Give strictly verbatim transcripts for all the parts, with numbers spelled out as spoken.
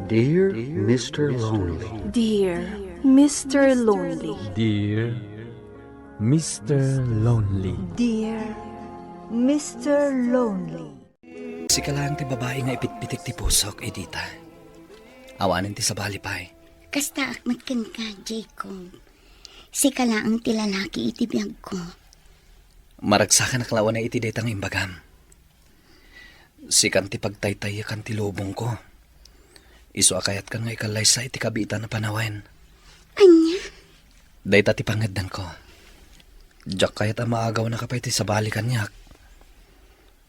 Dear Mister Lonely. Dear Mister Lonely. Dear Mister Lonely. Dear Mister Lonely. Sika laeng ti babai nga ipitpitik ti pusok, Edita. Awanen ti sabali pay. Kastaak met kenka, Jacob. Sika laeng ti lalaki iti biagko. Maragsakanak la unay iti dayta nga imbagam. Sikan ti pagtaytaykan ti lubongko. Isu a kayatkan nga ikallaysa iti kabiitan a panawen. Ania? Dayta ti pangngeddanko. Diak kayat a maagawnaka pay ti sabali kaniak.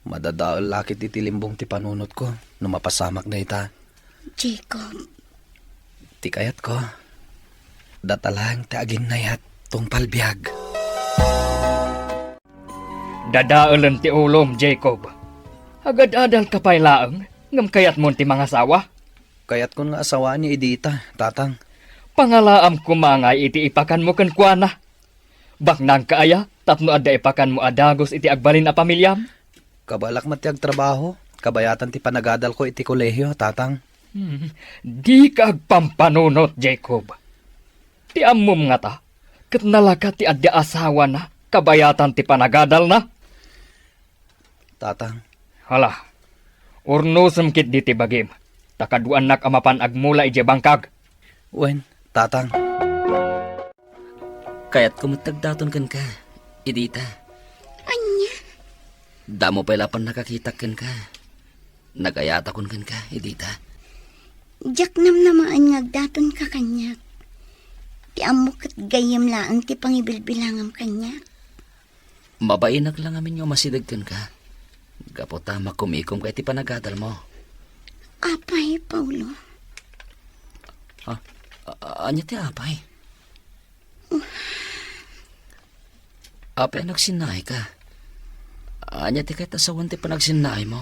Madadael la ket iti limbong ti panunotko no mapasamak dayta. Jacob. Ti kayatko, data laeng ti aginnayat tungpal biag. Dadaelen ti ulom, Jacob. Agad-adalka pay laeng, ngem kayatmon ti mangasawa? Kayatkon nga asawaan ni Edita, Tatang. Pangalaam koma ngay iti ipakanmo kenkuana. Baknangka aya tapno adda ipakanmo a dagus iti agbalin a pamiliam? Kabalak met ti agtrabaho, kabayatan ti panagadalko iti kolehio, Tatang. Hmm, dika agpampanunot, Jacob. Ti ammom ngata, ket nalaka ti adda asawana kabayatan ti panagadalna? Tatang. Hala, urnosem ketdi ti bagim, ta kaduaannak a mapan agmula idiay bangkag. Wen, Tatang. Kayatko met ti agdaton kenka, Edita. Ania? Damo pay la pannakakitak kenka. Nagayatakon kenka, Edita. Diak namnamaen nga agdatonka kaniak. Ti ammok ket gayyem laeng ti pangibilbilangam kaniak. Mabainak la ngamin nga umasideg kenka, gapu ta makumikomka iti panagadalmo. Apay, Paulo? Ah, a-, ania ti apay? Apay a nagsinnaayka? Ania ti kayat a sawen ti panagsinnaaymo?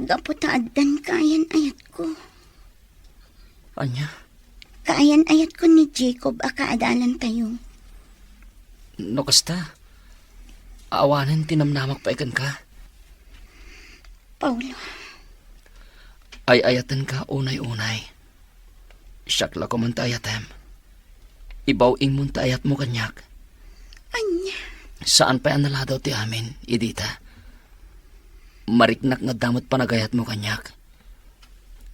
Gapu ta addan kaayan-ayatko. Ania? Kaayan-ayatko ni Jacob a kaadalantayo. No kasta, awanen ti namnamak pay kenka. Paulo. Ay-ayatenka unay-unay. Siak la koman ti ayatem. Ibaw-ingmon ti ayatmo kaniak. Ania? Saan pay a naladaw ti amin, Edita. Mariknak nga adda met panagayatmo kaniak.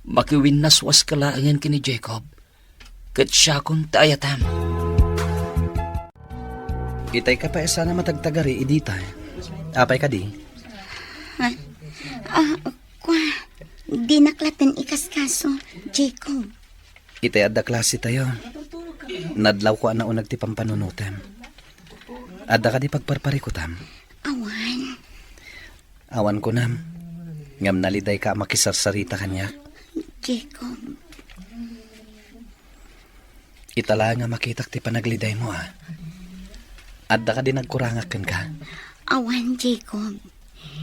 Makiwinnaswaska laengen ken ni Jacob, ket siakon ti ayatem. Itay ka pay a saan a matagtagari, Edita. Apay kadi? Ha? Ah, kua, dinak latten ikaskaso, Jacob. Itay adda klasetayo, nadlawko a nauneg ti pampanunotem. Adda kadi pagparparikutam? Awan. Awan kunam, ngem nalidayka a makisarsarita kaniak. Jacob. Ita laeng a makitak ti panaglidaymo, a. Adda kadi nagkurangak kenka? Awan, Jacob.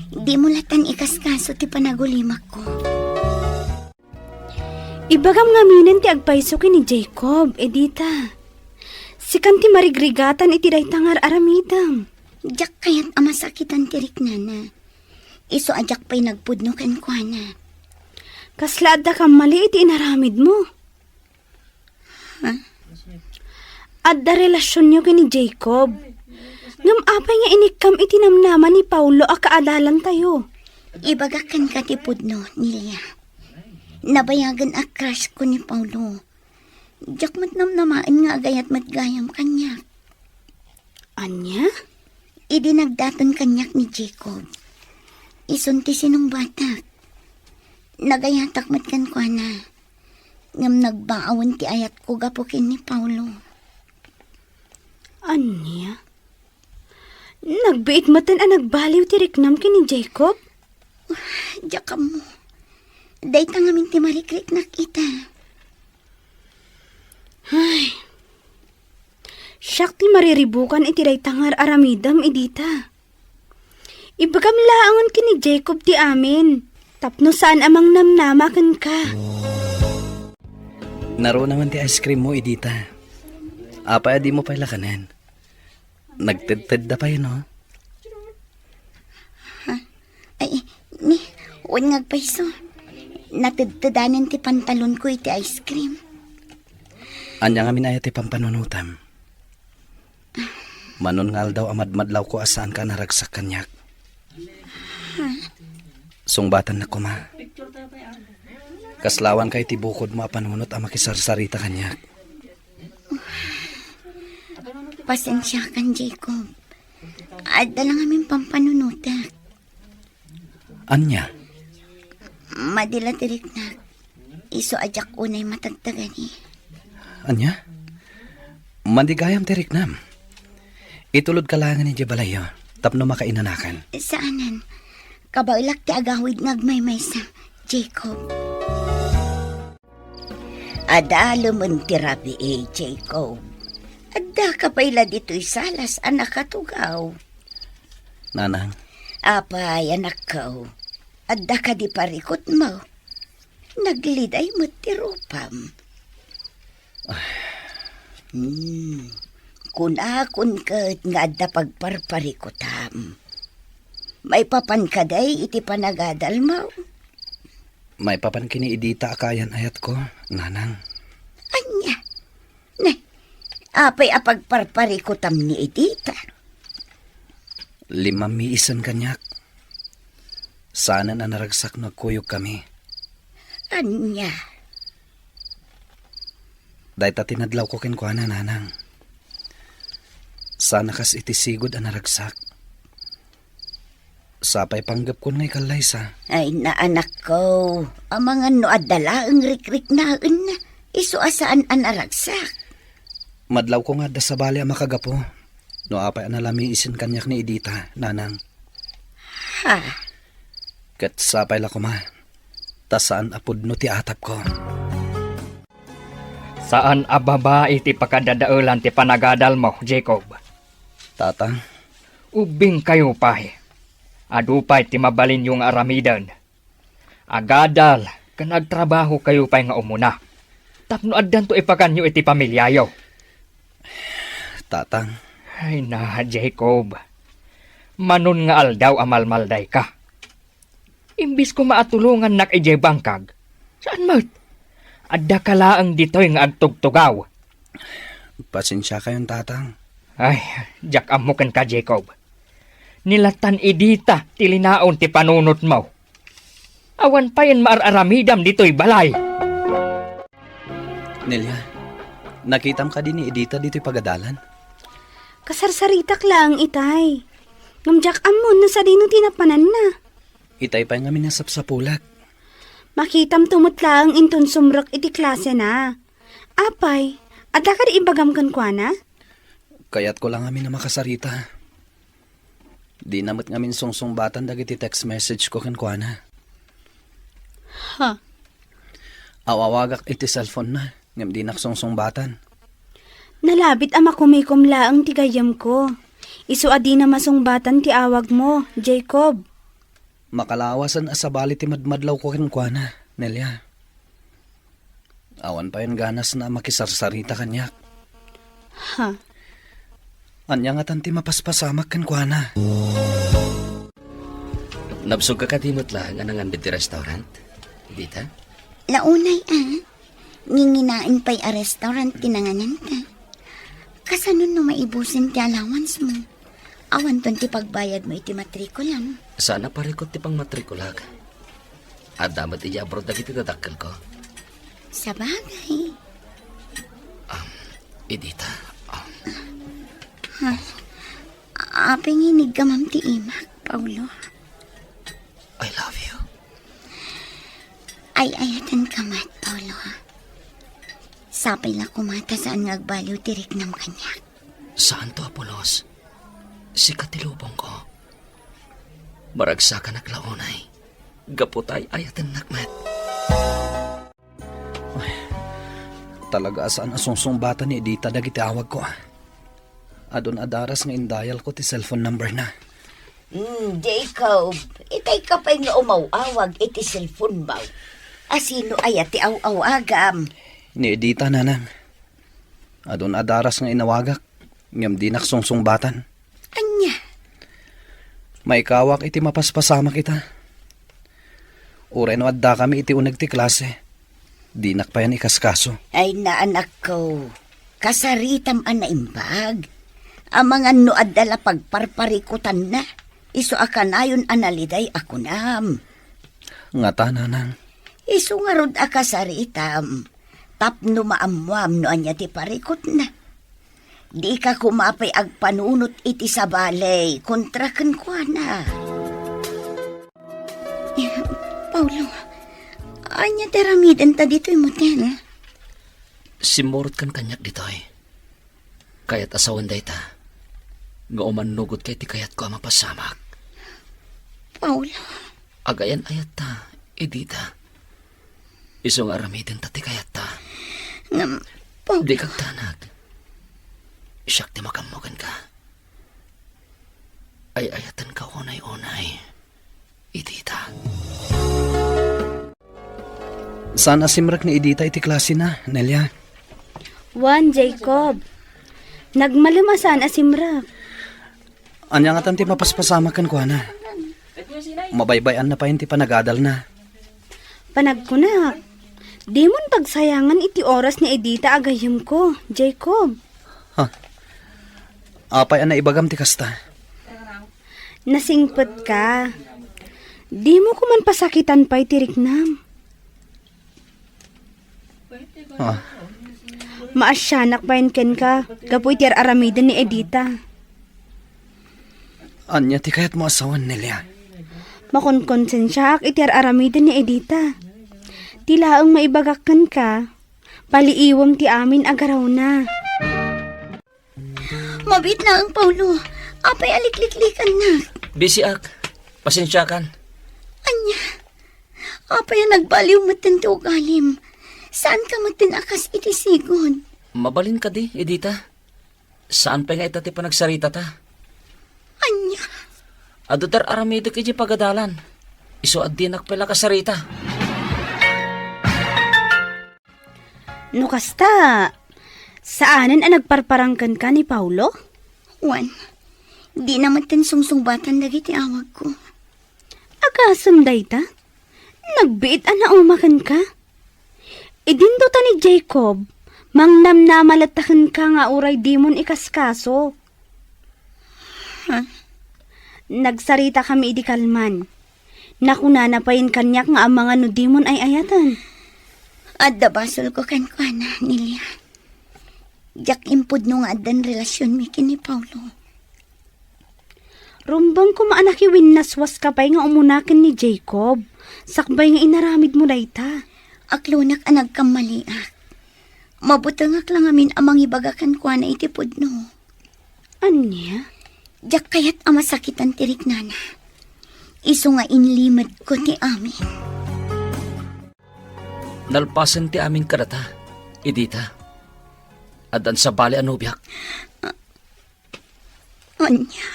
Dimo latten ikaskaso ti panagulimakko. Ibagam ngaminen ti agpayso ken ni Jacob, Edita. Sikan ti marigrigatan iti dayta nga ar-aramidem. Diak kayat a masakitan ti riknana. Isu a diak pay nagpudno kenkuana. Kasla adda kammali iti inaramidmo. Ha? Adda relasionyo ken ni Jacob. Ngem apay nga inikkam iti namnama ni Paulo a kaadalantayo? Ibagak kenka ti pudno, Nelia. Nabayagen a crush ko ni Paulo. Diak met namnamaen nga agayat met gayam kaniak. Ania? Idi nagdaton kaniak ni Jacob, isun ti sinungbatak. Nagayatak met kenkuana. Ngem nagbaawen ti ayatko gapu ken ni Paulo. Ania? Nagbiit metten a nagbaliw ti riknam ken ni Jacob? Diak ammo. Dayta ngamin ti marikriknak ita. Ay. Siak ti mariribukan iti dayta nga ar-aramidem, Edita. Ibagam laengen ken ni Jacob ti amin, tapno saan a mangnamnama kenka. Narunaman ti ice cream mo, Edita. Apay a dimo pay la kanen? Nagtedtedda pay, no? Ha? Ay, ni, wen nga agpayso. Natedtedanen ti pantalonko iti ice cream. Ania ngamin aya ti pampanunotam? Manon nga aldaw a madmadlawko a saanka a naragsak kaniak. Sungbatannak koma. Kaslawanka iti bukodmo a panunot a makisarsarita kaniak. Pasensiakan, Jacob. Adda la ngamin pampanunotek. Ania? Madi la ti riknak. Isu a diak unay matagtagani. Ania? Madi gayam ti riknam. Itulodka laengen idiay balayyo tapno makainanakan. Saanen. Kabaelak ti agawid nga agmaymaysa, Jacob. Adalemen ti rabii, Jacob. Addaka pay la ditoy salas a nakatugaw. Nanang. Apay, anakko? Adda kadi parikutmo? Nagliday met ti rupam. Hmm. Kunakon ket nga adda pagparparikutam. Maipapan kadi iti panagadalmo? Maipapan ken ni Edita a kayan-ayatko, Nanang. Ania? Ne, apay a pagparparikutam ni Edita? Limmammiisen kaniak. Saanen a naragsak no agkuyogkami. Ania? Dayta ti nadlawko kenkuana, Nanang. Saan a kas iti sigud a naragsak. Sapay panggepkon nga ikallaysa. Ay, anakko, amangan no adda laeng rikriknaenna, isu a saan a naragsak. Madlawko nga adda sabali a makagapu no apay a nalamiisen kaniak ni Edita, Nanang. Ha? Ket sapay la koma, ta saan a pudno ti atapko. Saan a babai ti pakadadaelan ti panagadalmo, Jacob. Tata. Ubbingkayo pay. Adu pay ti mabalinyo nga aramiden. Agadal ken agtrabahokayo pay nga umuna tapno addanto ipaganyo iti pamiliayo. Tatang. Ay na, Jacob. Manon nga aldaw a malmaldayka. Imbis koma a tulongannak idiay bangkag, saan met? Addaka laeng ditoy nga agtugtugaw. Pasensiakayon, Tatang. Ay, diak ammo kenka, Jacob. Ni latan Edita ti linaon ti panunotmo. Awan payen maar-aramidam ditoy balay. Nelia, nakitam kadi ni Edita ditoy pagadalan? Kasarsaritak laeng itay. Ngem diak ammo no sadino ti napananna. Itay pay ngamin a sapsapulak. Makitamto met laeng inton sumrek iti klasena. Apay, adda kadi ibagam kenkuana? Kayatko la ngamin a makasarita. Dina met ngamin sungsungbatan dagiti text message ko kenkuana. Ha? Aw-awagak iti cellphone na, ngem dinak sungsungbatan. Nalabit a makumikom laeng ti gayyemko. Isu a dina masungbatan ti awagmo, Jacob. Makalawasen a sabali ti madmadlawko kenkuana, Nelia. Awan payen ganasna a makisarsarita kaniak. Ha? Ania ngatan ti mapaspasamak kenkuana? Nabsogka kadi met laeng a nangan ditoy restaurant, Edita? Launay, a. Nginginaen pay a restaurant ti nangananta. Kasano no maibusen ti allowance mo? Awanton ti pagbayadmo iti matrikulam. Saan a parikut ti pangmatrikulak. Adda met idiay abroad dagiti dadakkelko. Sabagay. Um, Edita, um. Ha? Apay nga iniggamam ti imak, Paolo? I love you. Ay-ayatenka met, Paolo. Sapay la koma ta saan nga agbaliw ti riknam kaniak. Saanto a pulos. Sika ti lubongko. Maragsakanak la unay. Gapu ta ay-ayatennak met. Ay, talaga a saan a sungsungbatan ni Edita dagiti awagko, a. Adun a daras nga indayalko ti cellphone number na. Hmm, Jacob, itay ka pay nga umaw-awag iti cellphone mo. Asino aya ti aw-awagam? Ni Edita, Nanang. Adun a daras nga inawagak, ngem dinak sungsungbatan. Ania? Maikawak iti mapaspasamak ita. Uray no addakami iti uneg ti klase, dinak payen ikaskaso. Ay, naanakko, kasaritam a naimbag. Amangan no adda la pagparparikutanna, isu a kanayon a naliday a kunam. Ngata, nanang. Isu ngarud a kasaritam, tapno maammuam no ania ti parikutna. Dika koma pay agpanunot iti sabali kontra kenkuana. Paulo, ania ti aramidenta ditoy motel? Simmurotkan kaniak ditoy. Kayat a sawen dayta, nga umannugotka iti kayatko a mapasamak. Paulo. Agayan-ayatta, Edita. Isu nga aramidenta ti kayatta. Ngem, Paulo. Dika agtanag. Siak ti makammo kenka. Ay-ayatenka unay-unay, Edita. Saan a simrek ni Edita iti klasena, Nelia? Wen, Jacob. Nagmalem a saan a simrek. Ania ngatan ti mapaspasamak kenkuana? Mabaybay-anna payen ti panagadalna. Panagkunak, dimon pagsayangan iti oras ni Edita a gayyemko, Jacob. Ha? Apay a naibagam ti kasta? Nasingpetka. Dimo koman pasakitan pay ti riknam. Ah. Maasianak payen kenka gapu iti ar-aramiden ni Edita. Ania ti kayatmo a sawen, Nelia? Makonkonsensiaak iti ar-aramiden ni Edita. Ti laeng maibagak kenka, paliiwem ti amin a garawna. Mabiit laeng, Paulo. Apay a likliklikannak? Bisiak. Pasensiakan. Ania? Apay a nagbaliw metten ti ugalim? Saanka metten a kas iti sigud. Mabalin kadi, Edita? Saan pay nga ita ti panagsaritata? Ania? Adu ti ar-aramidek idiay pagadalan. Isu a dinak pay la kasarita. No kasta, saanen a nagparparang kenka ni Paulo? Wen, dina metten sungsungbatan dagiti awagko. Agasem dayta? Nagbiit a nauma kenka? Idinto ta ni Jacob, mangnamnama latta kenka nga uray dimon ikaskaso. Ha? Nagsaritakami idi kalman. Nakunana payen kaniak nga amangan no dimon ay-ayaten. Adda basolko kenkuana, Nelia. Diak impudno nga addan relasionmi ken ni Paulo. Rumbeng koma a nakiwinnaswaska pay nga umuna ken ni Jacob, sakbay nga inaramidmo dayta. Aklonak a nagkammaliak. Mabutengak la ngamin a mangibaga kenkuana iti pudno. Ania? Diak kayat a masakitan ti riknana. Isu nga inlimedko ti amin. Nalpasen ti amin kadata, Edita. Addan sabali a nobiak. Ania?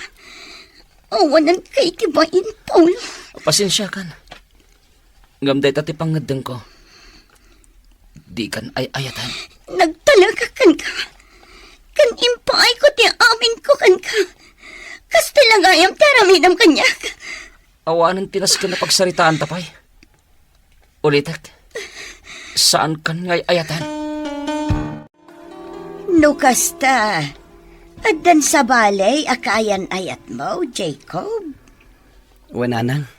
Awananka iti bain, Paul. Pasensiakan. Ngem dayta ti pangngeddengko. Dikan ay-ayaten. Nagtalekak kenka. Ken impaayko ti aminko kenka. Kasta la gayam ti aramidem kaniak. Awanen ti nasken a pagsaritaanta pay. Ulitek, saankan nga ay-ayaten. No kasta, addan sabali a kaayan-ayatmo, Jacob? Wen, nanang.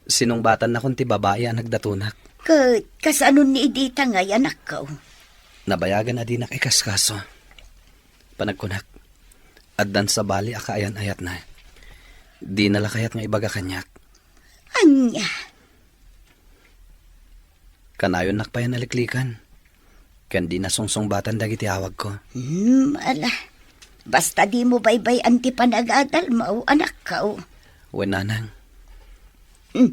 Sinungbatannakon ti babai a nagdatonak. Ket kasano ni Edita ngay, anakko? Nabayagan a dinak ikaskaso. Panagkunak, addan sabali a kaayan-ayatna. Dina la kayat nga ibaga kaniak. Ania? Kanayonnak payen a liklikan, ken dina sungsungbatan dagiti awagko. Hmm, ala. Basta dimo baybay-an ti panagadalmo, anakko. Wen, nanang. Hmm.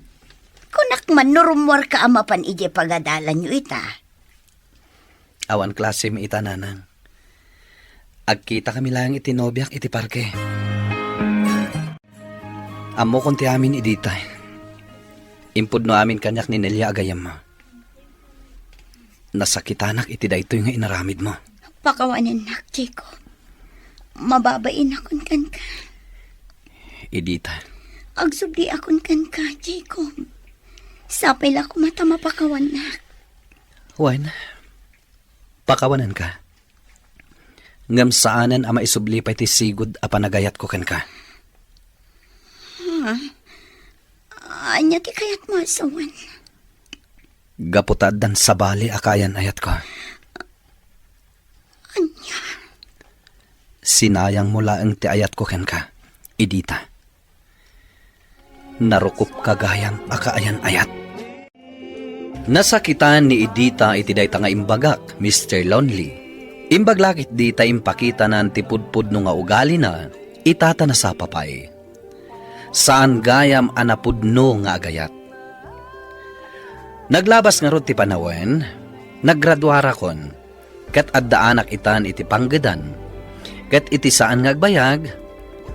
Kunak man no rummuarka a mapan idiay pagadalanyo ita. Awan klasem ita, nanang. Agkitakami laeng iti nobiak iti parke. Ammokon ti amin, Edita. Impudno amin kaniak ni Nelia a gayyemmo. Nasakitanak iti daytoy nga inaramidmo. Pakawanennak, Jacob. Mababainakon kenka. Edita. Agsubliakon kenka, Jacob. Sapay la koma ta mapakawannak. Wen, pakawanenka. Ngem saanen a maisubli pay ti sigud a panagayatko kenka. Ha? Ania ti kayatmo a sawen? Gapu ta addan sabali a kaayan-ayatko. Ania? Sinayangmo laeng ti ayatko kenka, Edita. Narukopka gayam a kaayan-ayat. Nasakitan ni Edita iti dayta nga imbagak, Mister Lonely. Imbag la ketdi ta impakitanan ti pudpudno nga ugalina, ita ta nasapa pay. Saan gayam a napudno nga agayat. Naglabas ngarud ti panawen, naggraduarakon, ket addaanak itan iti panggedan. Ket iti saan nga agbayag,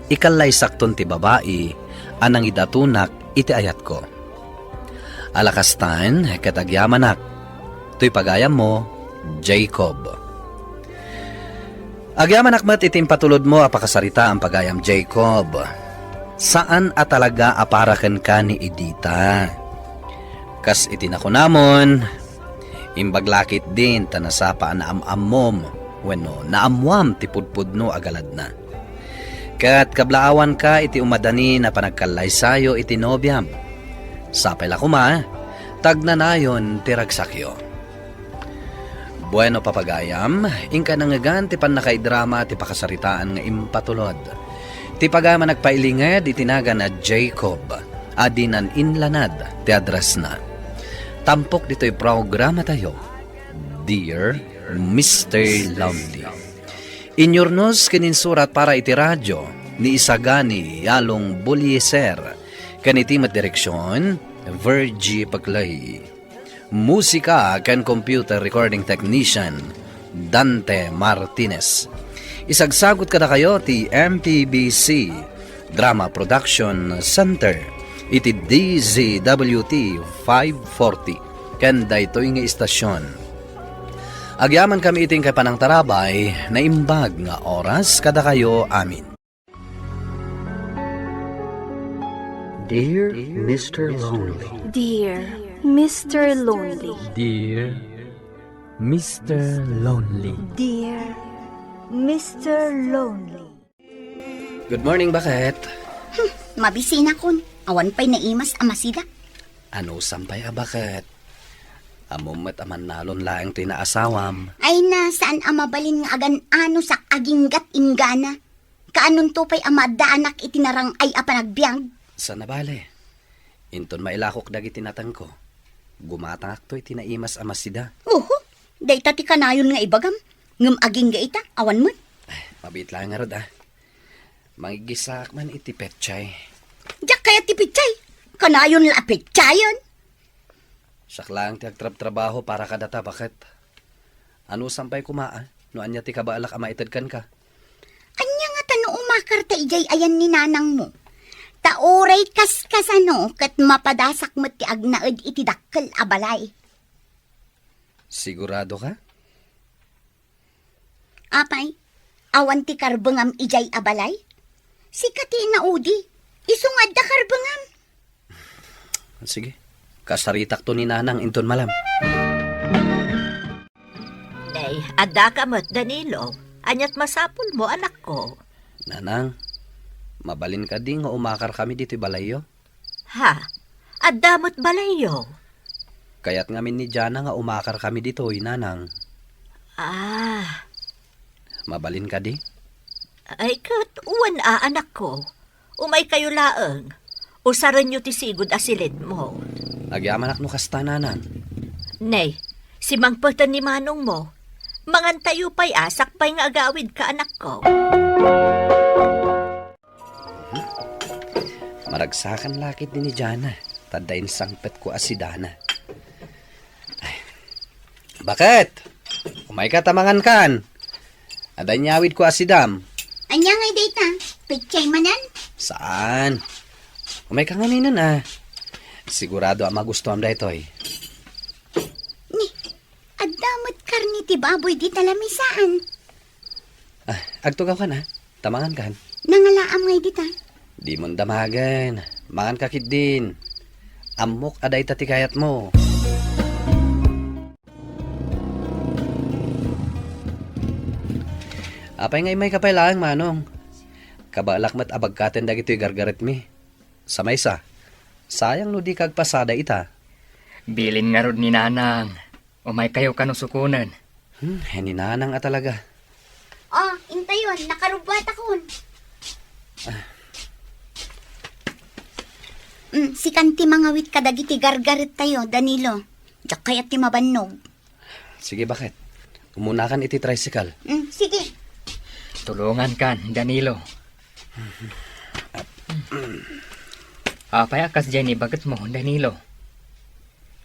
ikallaysakton ti babai a nangidatonak iti ayatko. Ala kastan, ket agyamanak, toy pagayammo, Jacob. Agyamanak met iti impatulodmo a pakasaritaan pagayam, Jacob. Saan a talaga a para kenka ni Edita. Kas iti nakunamon, imbag la ketdin ta nasapa a naam-ammom wenno naammoam ti pudpudno a galadna. Ket kablaawanka iti umadanin a panagkallaysayo iti nobiam. Sapay la koma, ta agnanayon ti ragsakyo. Bueno, papagayam, inka nangngegan ti pannakaidrama ti pakasaritaan nga impatulod. Ti pagayam a nagpailinged iti nagan a Jacob, a dinan inlanad ti addressna. Tampok ditoy programatayo, Dear Mister Lonely. Inyurnos ken insurat para iti radio ni Isagani Yalong Bulieser, ken iti met direksion, Virgie Peclay. Musika ken computer recording technician, Dante Martinez. Isagsagut kadakayo ti M P B C Drama Production Center iti D Z W T five forty ken daytoy nga istasyon. Agyamankami iti inkay panangtarabay, naimbag nga oras kadakayo amin. Dear Mister Lonely. Dear Mister Lonely. Dear Mister Lonely. Dear Mister Lonely. Good morning, Baket. Hmm, mabisinakon. Awan pay naimas a masida. Anusam pay a Baket? Ammom met a mannalon laeng ti naasawam. Ay na, saan a mabalin nga agan-anusak aginggat inggana. Kaanonto pay a maaddaanak iti narang-ay a panagbiag? Saan a bale. Inton mailakok dagiti natengko, gumatangakto iti naimas a masida. Oho, dayta ti kanayon nga ibagam. Ngem agingga ita, awan met. Ay, mabiit laeng ngarud, a. Mangiggisaak man iti petsay. Diak kayat ti petsay. Kanayon la a petsayen. Siak laeng ti agtrabtrabaho para kadata, Baket. Anusam pay koma, a, no ania ti kabaelak a maited kenka? Ania ngata no umakarta idiay ayan ni nanangmo? Ta uray kaskasano ket mapadasak met ti agnaed iti dakkel a balay. Siguradoka? Apay, awan ti karbengam idiay a balay? Sika ti inaudi. Isu nga adda karbengam. Sige, kasaritakto ni Nanang inton malem. Nay, addaka met, Danilo. Aniat masapulmo, anakko? Nanang, mabalin kadi nga umakar kami ditoy balayyo? Ha? Adda met balayyo? Kayat ngamin ni Jana nga umakar kami ditoy, Nanang. Ah. Mabalin kadi? Ay, ket wen a, anakko. Umaykayo laeng. Usarenyo ti sigud a silidmo. Agyamanak no kasta, Nanang. Nay, simangpeten ni manongmo. Mangantayo pay a, sakbay nga agawidka, anakko. Maragsakan la ketdi ni Jana, ta adda insangpetko a sidana. Ay. Baket? Umayka ta mangankan. Adda inyawidko a sidam. Ania ngay dayta? Petsay manen? Saan? Umayka ngaminen, a. Sigurado a magustuam daytoy. Ni, adda met karne ti baboy dita lamisaan. Ah, agtugawkan, a. Ta mangankan. Nangalaam ngay dita? Dimon damagen. Manganka ketdin. Ammok a dayta ti kayatmo. Apay nga immayka pay laeng, Manong? Kabaelak met a bagkaten dagitoy gargaretmi. Sa maysa, sayang no dika agpasada ita. Bilin ngarud ni Nanang. Umaykayo kano sukonen. Hmm, ni Nanang a talaga. Oh, intayon, nakarubbuatakon. Mm, sikan ti mangawit kadagiti gargarettayo, Danilo. Diak kayat ti mabannog. Sige, baket. Umunakan iti tricycle. Mm, sige. Tulongankan, Danilo. Apay a kasdiay ni bagetmo, Danilo?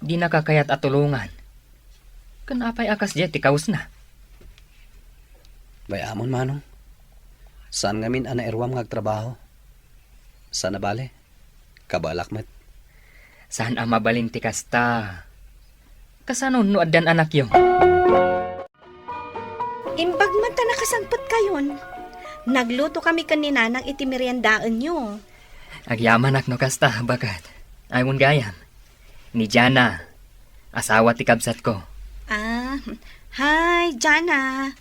Dinaka kayat a tulongan. Ken apay a kasdiay ti kawesna? Bay-amon, Manong. Saan ngamin a nairuam nga agtrabaho. Saan a bale, kabaelak met. Saan a mabalin ti kasta. Kasano no addan anakyo? Imbag man ta nakasangpetkayon. Naglutokami ken ni Nanang iti meriendaenyo. Agyamanak no kasta, baket. Awan gayam. Ni Jana, asawa ti kabsatko. Ah, hi, Jana.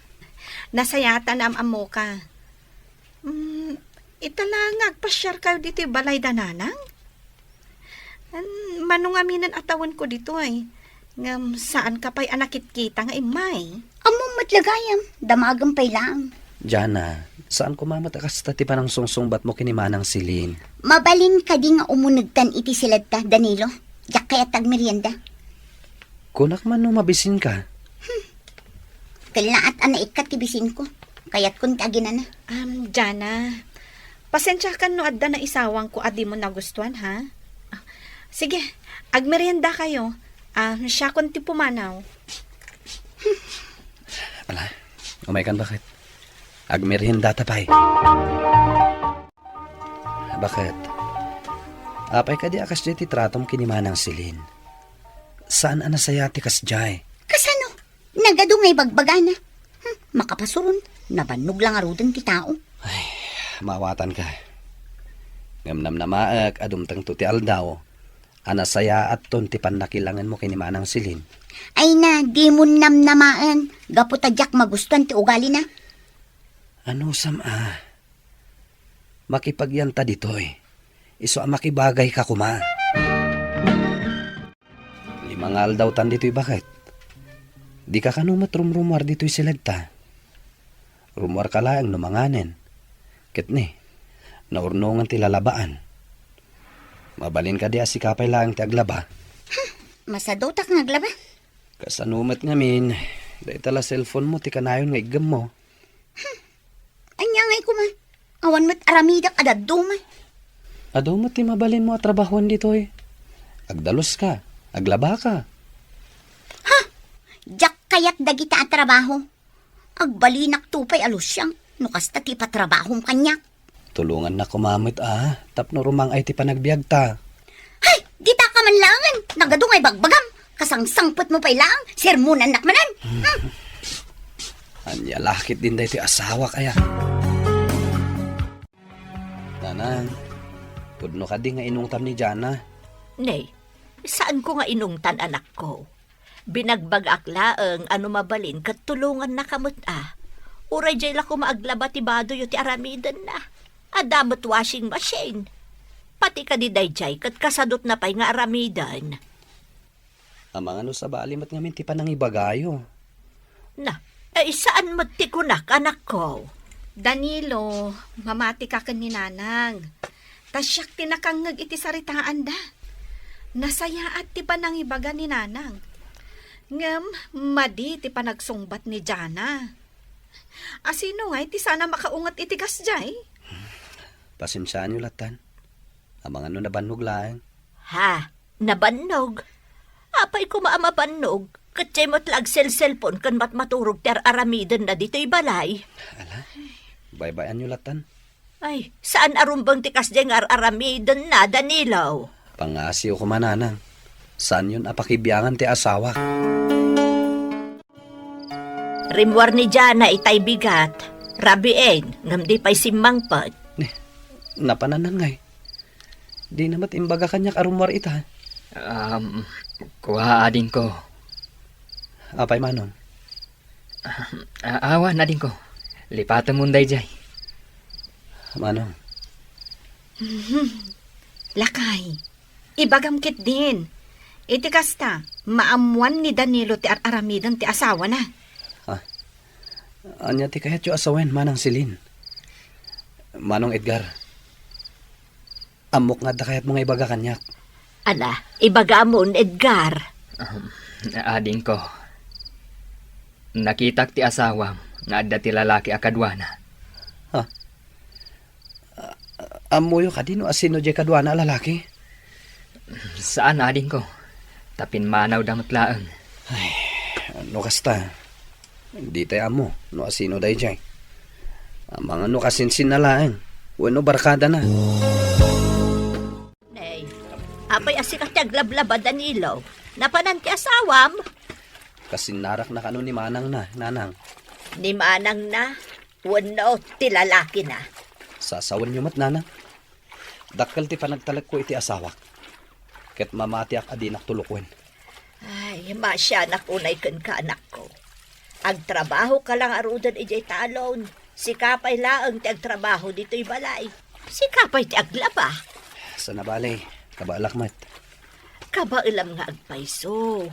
Nasayaat a naam-ammoka. Mm, ita la nga agpasiarkayo ditoy balay da Nanang? An-, mano ngamin a tawenko ditoy? Ngem saanka pay a nakitkita nga immay. Ammom met la gayam, damagem pay laeng. Jana, saan koma met a kasta ti panangsungsungbatmo ken ni Manang Celine? Mabalin kadi nga umunegtan iti siledta, Danilo? Diak kayat ti agmerienda. Kunak man no mabisinka. Kellaat a naikkat ti bisinko. Kayatkon ti aginana. Am, Jana, pasensiakan no adda naisawangko a dimo nagustuan, ha? Ah, sige, agmeriendakayo. Ah, siakon ti pumanaw. Ala, umaykan, baket. Agmeriendata pay. Baket? Apay kadi a kasdiay ti tratom ken ni Manang Celine? Saan a nasayaat ti kasdiay. Kasano? Nagadu nga ibagbagana. Hmm, makapasuron, nabannog la ngaruden ti tao. Ay, maawatanka. Ngem namnamaek a dumtengto ti aldaw a nasayaatton ti pannakilangenmo ken ni Manang Celine. Ay na, dimon namnamaen, gapu ta diak magustuan ti ugalina. Anusam a? Makipagyanta ditoy. Isu a makibagayka koma. Lima nga aldawtan ditoy, baket. Dika kano met rumrumuar ditoy siledta. Rumuarka laeng no manganen. Ket ni, naurnongan ti lalabaan. Mabalin kadi a sika pay laeng ti aglaba? Hmm, masadutak nga aglaba. Kasano met ngamin, dayta la cellphone mo ti kanayon nga iggemmo. Hmm. Ania ngay koma? Awan met aramidek a dadduma. Adu met ti mabalinmo a trabahoan ditoy. Agdaluska, aglabaka. Ha? Diak kayat dagita a trabaho. Agbalinakto pay a lusiang no kasta ti ipatrabahom kaniak. Tulongannak koma met a, tapno rumang-ay ti panagbiagta. Hay, ditaka man laengen, nagadu nga ibagbagam. Kasangsangpetmo pay laeng, sermonannak manen. Hmm. Ania la ketdin daytoy asawak aya? Nanang, pudno kadi nga inungtam ni Jana? Nay, saanko nga inungtan, anakko. Binagbagaak laeng a no mabalin ket tulongannaka met a. Uray diay la koma aglaba ti badoyo ti aramidenna. Adda met washing machine. Pati kadi daydiay ket kasadutna pay nga aramiden. Amangan no sabali met ngamin ti panangibagayo. Na, ay saan met ti kunak, anakko? Danilo, mamatika ken ni Nanang. Ta siak ti nakangngeg iti saritaanda. Nasayaat ti panangibaga ni Nanang. Ngem madi ti panagsungbat ni Jana. Asino ngay ti saan a makaunget iti kasdiay? Pasensiaanyo lattan. Amangan no nabannog laeng. Ha? Nabannog? Apay koma a mabannog? Ket diay met la agselselpon ken matmaturog ti ar-aramidenna ditoy balay. Ala, baybay-anyo lattan. Ay, saan a rumbeng ti kasdiay nga ar-aramidenna, Danilo? Pangngasiw koma, Nanang. Saanyon a pakibiangan ti asawak. Rimmuar ni Jana itay bigat. Rabiin, ngem di pay simmangpet. Ni, napanannan ngay. Dina met imbaga kaniak a rummuar ita. Um, kua, adingko. Apay, Manong? Ah, awan, adingko. Lipatemon daydiay. Manong. Mhm. Lakay, ibagam ketdin. Iti kasta, maammoan ni Danilo ti ar-aramiden ti asawana. Ah. Ania ti kayatyo a sawen, Manang Celine? Manong Edgar, ammok nga adda kayatmo nga ibaga kaniak. Ala, ibagamon, Edgar. Ahem, adingko. Nakitak ti asawam nga adda ti lalaki a kaduana. Ha? A-, ammoyo kadi no asino diay kaduana a lalaki? Saan, adingko. Ta pimmanawda met laeng. Ay, no kasta, ditay ammo no asino daydiay. Amangan no kasinsinna laeng wenno barkadana. Nay, apay a sika ti aglablaba, Danilo? Napanan ti asawam? Kasinnarak na kano ni manangna, nanang. Ni manangna wenno ti lalakina? Sasawenyo met, nanang. Dakkel ti panagtalekko iti asawak, ket mamatiak a dinak tulokuen. Ay, maasianak unay kenka, anakko. Agtrabahoka la ngaruden idiay talon. Sika pay laeng ti agtrabaho ditoy balay. Sika pay ti aglaba. Saan a bale, kabaelak met. Kabaelam nga agpayso.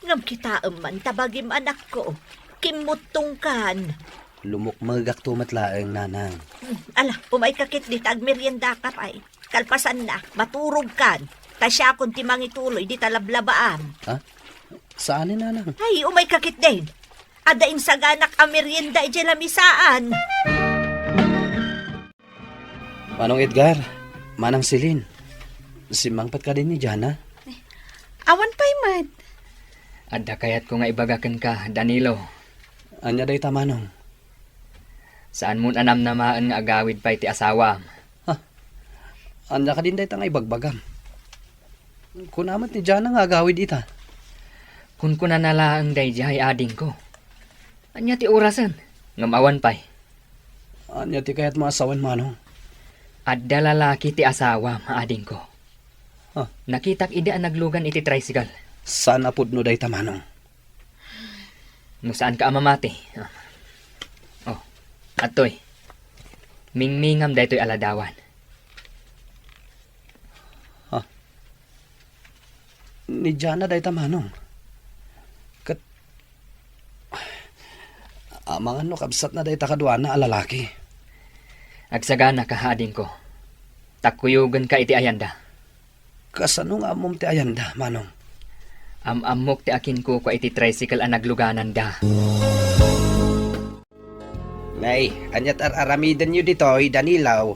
Ngem kitaem man ta bagim, anakko. Kimmuttongkan. Lumukmegakto met laeng, nanang. Hmm, ala, umayka ketdi ta agmeriendaka pay. Kalpasanna, maturogkan. Ta siakon ti mangituloy dita lablabaam. Ha? Saan ni, nanang? Ay, umayka ketdin. Adda insaganak a merienda idiay lamisaan. Manong Edgar, Manang Celine, simmangpet kadi ni Jana? Awan pay met. Adda kayatko nga ibaga kenka, Danilo. Ania dayta, Manong? Saanmon a namnamaen nga agawid pay ti asawam. Ha? Ania kadin dayta nga ibagbagam? Kuna met ni Jana nga agawid ita. Kunkunana laeng daydiay, adingko. Ania ti orasen? Ngem awan pay. Ania ti kayatmo a sawen, Manong? Adda lalaki ti asawam, adingko. Ah. Nakitak idi a naglugan iti tricycle. Saan a pudno dayta, Manong? No saanka a mamati. Oh, adtoy. Mingmingam daytoy a ladawan. Ha? Ni Jana dayta, Manong. Ket amangan no kabsatna dayta kaduana a lalaki. Agsaganaka, adingko. Ta kuyogenka iti ayanda. Kasano nga ammom ti ayanda, Manong? Am-ammok ti akinkukua iti tricycle a naglugananda. Nay, ania ti ar-aramidenyo ditoy, Danilo?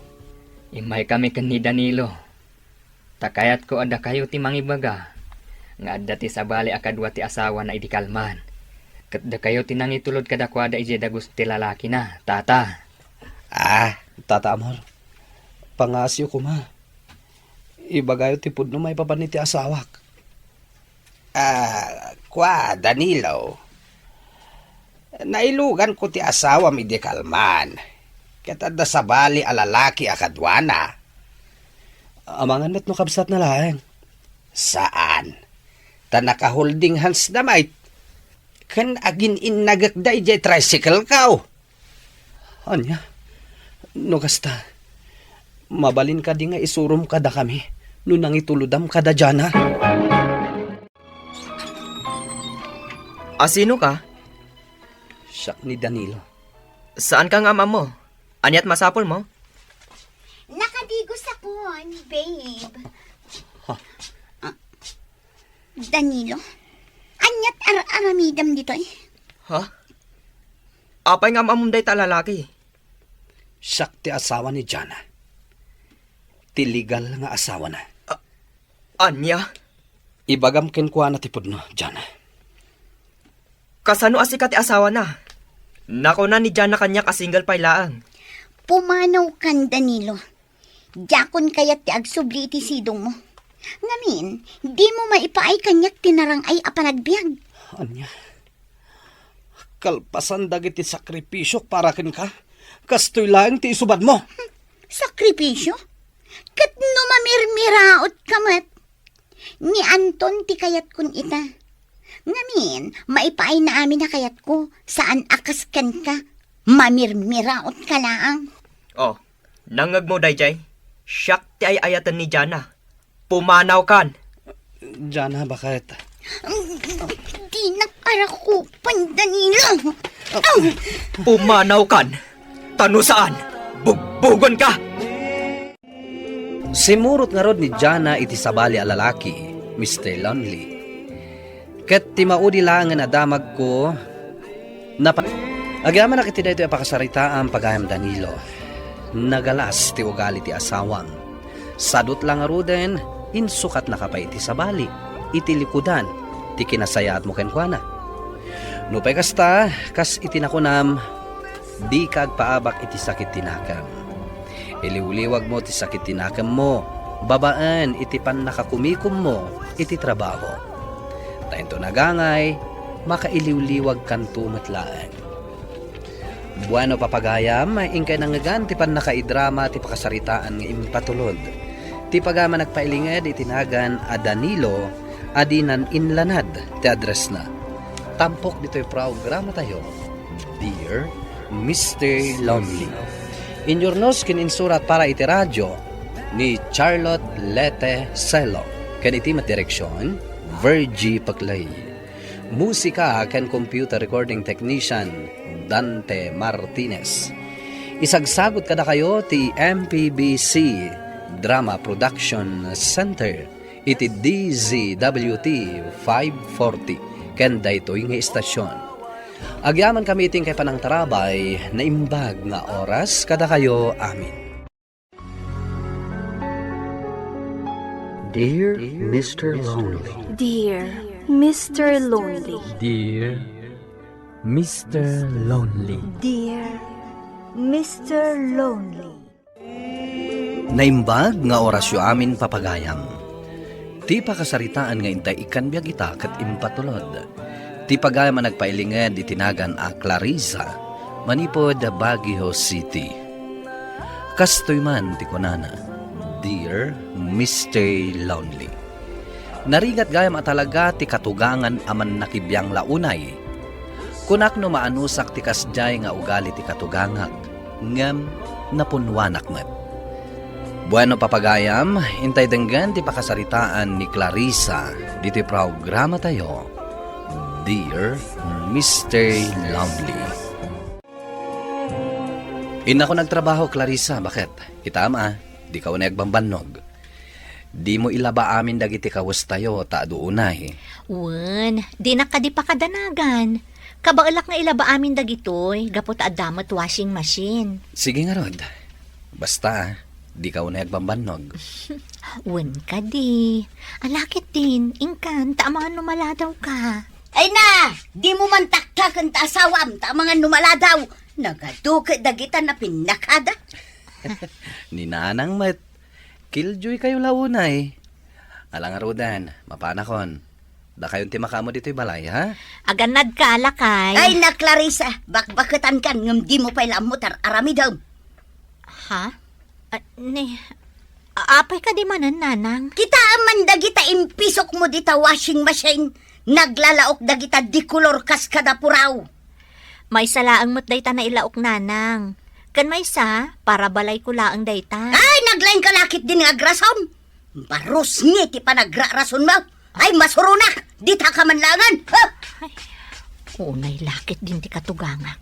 Immaykami ken ni Danilo. Ta kayatko a dakayo ti mangibaga nga adda ti sabali a kadua ti asawana idi kalman. Ket dakayo ti nangitulod kadakuada idiay dagus ti lalakina, tata. Ah, tata Amor, pangaasiyo koma. Ibagayo ti pudno maipapan iti asawak. Ah, kua, Danilo. Nailuganko ti asawam idi kalman, ket adda sabali a lalaki a kaduana. Amangan met no kabsatna laeng. Saan. Ta naka-holding handsna met, ken agin-innagekda idiay tricycle-ko. Ania? No kasta, mabalin kadi nga isurom kadakami no nangitulodam kada Jana? Asinoka? Siak ni Danilo. Saanka nga am-ammo? Aniat masapulmo? Nakadigos akon, babe. Ha? Ah, Danilo, aniat ar-aramidam ditoy? Ha? Apay nga am-ammom dayta a lalaki? Siak ti asawa ni Jana. Ti legal nga asawana. A-, ania? Ibagam kenkuana ti pudno, Jana. Kasano a sika ti asawana? Nakuna ni Jana kaniak a single pay laeng. Pumanawkan, Danilo. Diakon kayat ti agsubli iti sidongmo. Ngamin, dimo maipaay kaniak ti narang-ay a panagbiag. Ania? Kalpasan dagiti sakripisiok para kenka, kastoy laeng ti isubadmo. Sakripisio? Ket no mamirmiraotka met, Ni Anton ti kayatkon ita. Ngamin, maipaayna amin a kayatko, saan a kas kenka. Mamirmiraotka laeng. Oh, nangngegmo daydiay? Siak ti ay-ayaten ni Jana. Pumanawkan! Jana, bakit? Dinak arakupan, Danilo. Pumanawkan! Ta no saan, bugbugonka! Simmurot ngarud ni Jana iti sabali a lalaki, Mister Lonely. Ket ti maudi laengen a damagko, napa-, agyamanak iti daytoy a pakasaritaan, pagayam Danilo. Nagalas ti ugali ti asawam. Sadut la ngaruden, insukatnaka pay iti sabali, iti likudan, ti kinasayaatmo kenkuana. Nupay kasta, kas iti nakunam, dika agpaabak iti sakit ti nakem. Iliwliwagmo ti sakit ti nakemmo babaen iti pannakakumikommo iti trabaho. Ta inton agangay, makailiwliwagkanto met laeng. Bueno, papagayam, inkay nangngegan ti pannakaidrama ti pakasaritaan nga impatulod. Ti pagayam a nagpailinged iti nagan a Danilo a dinan inlanad ti addressna. Tampok ditoy programatayo, Dear Mister Lonely. Inyurnos ken insurat para iti radio ni Charlotte Lete Celo ken iti met direksion, Virgie Paclay. Musika ken computer recording technician, Dante Martinez. Isagsagut kadakayo ti M P B C Drama Production Center iti D Z W T five forty ken daytoy nga istasyon. Agyamankami iti inkay panangtarabay, naimbag nga oras kadakayo amin. Dear Mister Lonely. Dear Mister Lonely. Dear Mister Lonely. Dear Mister Lonely. Naimbag nga orasyo amin, papagayam. Ti pakasaritaan nga intay ikkan biag ita ket impatulod. Ti pagayam a nagpailinged iti nagan a Clarissa, manipud Baguio City. Kastoy man ti kunana, Dear Mister Lonely. Narigat gayam a talaga ti katugangan a mannakibiang la unay. Kunak no maanusak ti kasdiay nga ugali ti katugangak, ngem napunnuanak met. Bueno, papagayam, intay denggen ti pakasaritaan ni Clarissa ditoy programatayo, Dear Mister Lonely. Innako nagtrabaho, Clarissa, baket? Kitam a, dika unay agbambannog. Dimo ilaba amin dagiti kawestayo ta adu unay. Wen, dinak kadi pakadanagan. Kabaelak nga ilaba amin dagitoy, gapu ta adda met washing machine. Sige ngarud. Basta, dika unay agbambannog. Wen kadi. Ala ketdin, inkan, ta amangan no maladawka. Ay na! Dimo man taktaken ta asawam, ta amangan no maladaw. Nagadu ket dagita napinnakada. Ni Nanang met, killjoykayo la unay. Ala ngaruden, mapanakon. Dakayon ti makaammo ditoy balay, ha? Agannadka, lakay. Ay na, Clarissa, bakbaketankan ngem dimo pay la ammo ti ar-aramidem. Ha? Ah, ni, a-, apay kadi manen, Nanang? Kitaem man dagita impisokmo dita washing machine. Naglalaok dagita di kolor kas kada puraw. Maysa laeng met dayta nailaok, Nanang. Ken maysa, para balayko laeng dayta. Ay, naglaingka la ketdin nga agrason. Barusngi ti panagrarasonmo. Ay, masuronak! Ditaka man laengen! Ha? Ay, unay la ketdin ti katugangak.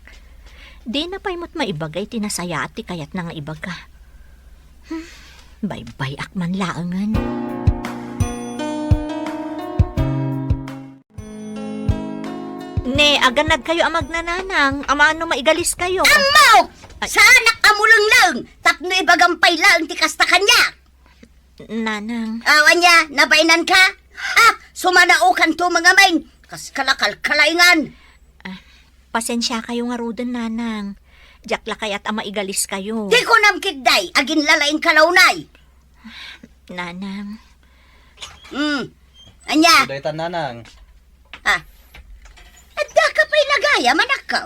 Dina pay met maibaga iti nasayaat ti kayatna nga ibaga. Hmm, baybay-ak man laengen. Ne, agannadkayo a magnananang, amangan no maigaliskayo. Ammok! Ay. Saanak a mulengleng, tapno ibagam pay laeng ti kasta kaniak. Nanang. Aw, ania, nabainanka? Ha? Sumanaokanto mangamin. Kas kalakalkalaingan. Ah, pasensiakayo ngaruden, Nanang. Diak la kayat a maigaliskayo. Ti kunam ketdi, aginlalaingka la unay. Nanang. Hmm. Ania? Daytan, Nanang. Ah. Addaka pay la gayam, anakko?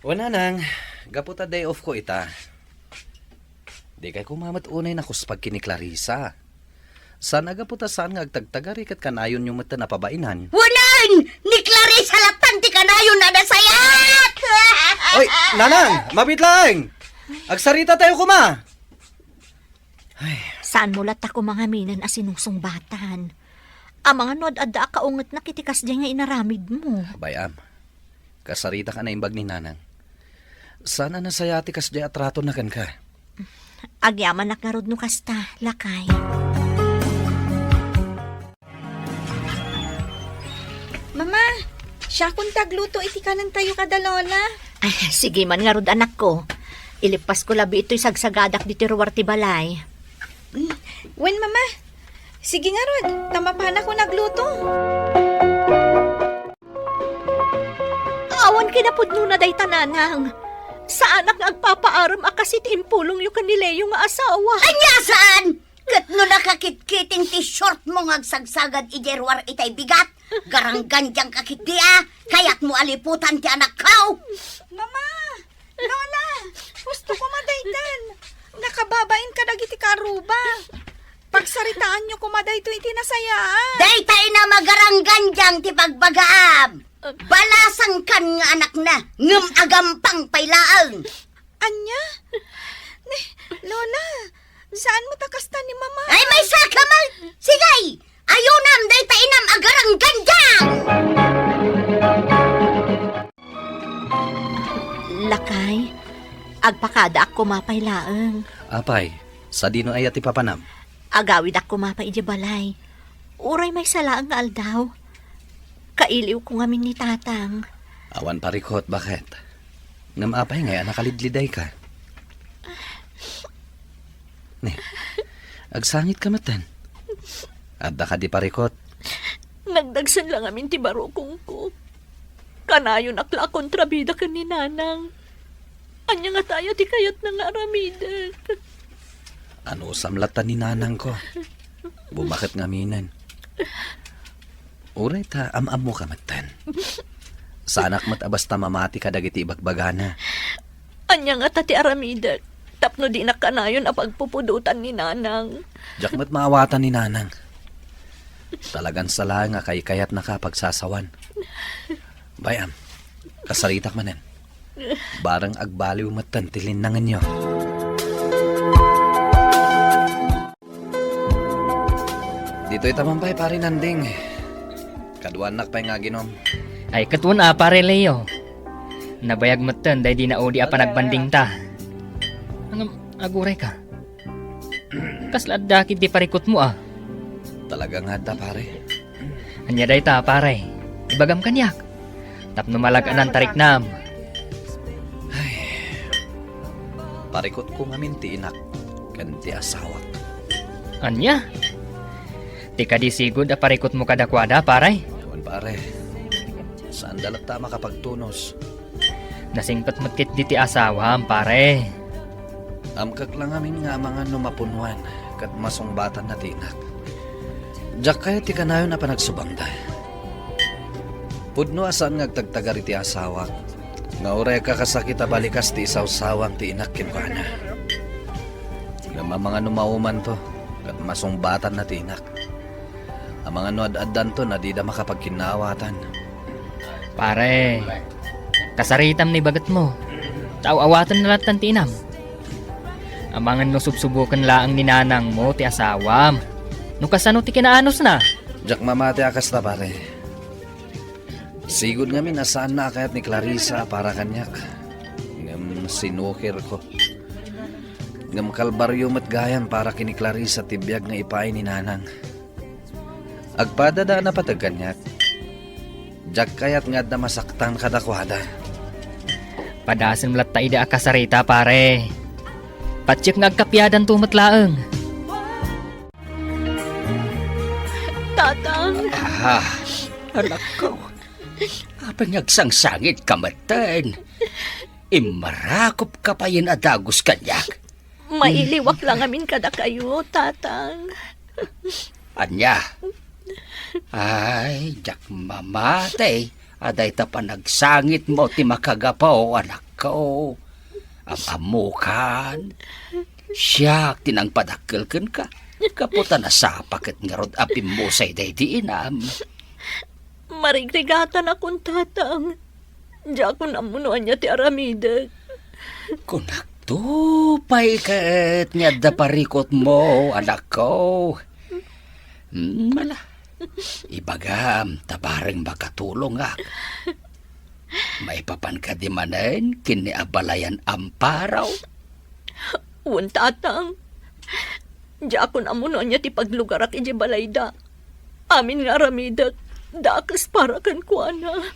O, Nanang, gapu ta day off ko ita. Dikay koma met unay nakuspag ken ni Clarissa. Saan a gapu ta saan nga agtagtagari ket kanayonyo met a pabainan. Wen, ni Clarissa lattan ti kanayon a nasayaat! Oy, Nanang! Mabiit laeng! Agsarita tayo koma! Ay. Saanmo latta koma ngaminen a sinungsungbatan? Amangan no ad-adda a kaungetnak iti kasdiay nga inaramidmo. Bay-am. Kasaritak a naimbag ni Nanang. Saan a nasayaat ti kasdiay a tratona kenka. Agyamanak ngarud no kasta, lakay. Mama, siakon ti agluto iti kanentayo kada Lola. Ay, sige man ngarud, anakko. Ilippasko labi itoy sagsagadak ditoy ruar ti balay. Mm, wen, Mama. Sige ngarud, ta mapanakon agluto. Awan kinapudnona dayta, Nanang. Saanak nga agpapaarem a kas iti impulongyo ken ni Leo nga asawa. Ania saan? Ket no nakakitkiting ti shortmo nga agsagsagad idiay ruar itay bigat, garanggandiangka ketdi a, kayatmo a liputan ti anakko. Mama! Lola! Husto koma daytan! Nakababain kadagiti karuba! Pagsaritaanyo koma daytoy iti nasayaat! Dayta inam a garanggandiang ti pagbagaam! Balasangkan nga anakna, ngem agampang pay laeng! Ania? Ni, Lola, saan mo ta kasta ni Mama? Ay, maysaka man! Sige! Ayunam dayta inam a garanggandiang! Lakay, agpakadaak koma pay laeng. Apay, sadino aya ti papanam? Agawidak koma pay idiay balay. Uray maysa laeng nga aldaw. Kailiwko ngamin ni Tatang. Awan parikut, baket? Ngem apay ngay a nakalidlidayka? Ni, agsangitka metten. Adda kadi parikut? Nagdagsen la ngamin ti barukongko. Kanayonak la a kontrabida ken ni Nanang. Ania ngata aya ti kayatna nga aramidek? Anusam latta ni Nanangko. Bumaket ngaminen. Uray ta am-ammoka metten. Saanak met a basta mamati kadagiti ibagbagana. Ania ngata ti aramidek tapno dinak kanayon a pagpupudotan ni Nanang? Diak met maawatan ni Nanang. Talagan sa laeng a kaykayatnaka a pagsasawan. Bay-am, kasaritak manen. Bareng agbaliw metten ti linnangenyo. Ditoy ta man pay, Pare Nanding. Kaduanak pay nga aginom. Ay, ket wen a, Pare Leo. Nabayag metten daydi naudi a panagbandingta. Ngem, agurayka. Kasla adda ketdi parikutmo a? Talaga nga adda, pare. Ania dayta, pare? Ibagam kaniak. Tapno malag-anan ta riknam. Ay, parikutko ngamin ti inak ken ti asawak. Ania? Ti kadi sigud a parikutmo kadakuada, pare? Wen, pare. Saanda latta a makapagtunos. Nasingpet met ketdi ti asawam, pare. Amkak la ngamin nga amangan no mapunuan ket masungbatanna ti inak. Diak kayat ti kanayon a panagsubangda. Pudno a saan nga agtagtagar iti asawak, nga uray kakasakit a balikas ti isawsawam ti inak kenkuana. Ngem amangan no maumanto ket masungbatanna ti inak. Amangan no ad-addanton a dida makapagkinnaawatan. Pare, kasaritam ni bagetmo. Ta aw-awatenna lattan ti inam. Amangan no subsuboken laeng ni nanangmo ti asawam. No kasano ti kinaanosna? Diak mamati a kasta, pare. Sigud ngamin a saanna a kayat ni Clarissa a para kaniak. Ngem sinukirko. Ngem kalbario met gayam para ken ni Clarissa ti biag nga ipaay ni nanang. Agpadada a napateg kaniak. Diak kayat nga adda masaktan kadakuada. Padasem latta idi a kasarita, pare. Patiek nga agkapiadanto met laeng. Tatang. Ah, anakko. Apay nga agsangsangitka metten? Immarakopka payen a dagus kaniak. Mailiwak la ngamin kadakayo, Tatang. Ania? Ay, diak mamati a dayta panagsangitmo ti makagapu, anakko. Am-ammokan, siak ti nangpadakkel kenka. Gapu ta nasapa ket ngarud a pimmusay daydi inam. Marigrigatanakon, Tatang. Diakon ammo no ania ti aramidek. Kunakto pay ket nga adda parikutmo, anakko. Hmm, ala. Ibagam ta bareng makatulongak. Maipapan kadi manen ken ni abalayan Amparo? Wen, Tatang. Diakon ammo no ania ti paglugarak idiay balayda. Amin nga aramidek, dakes para kenkuana.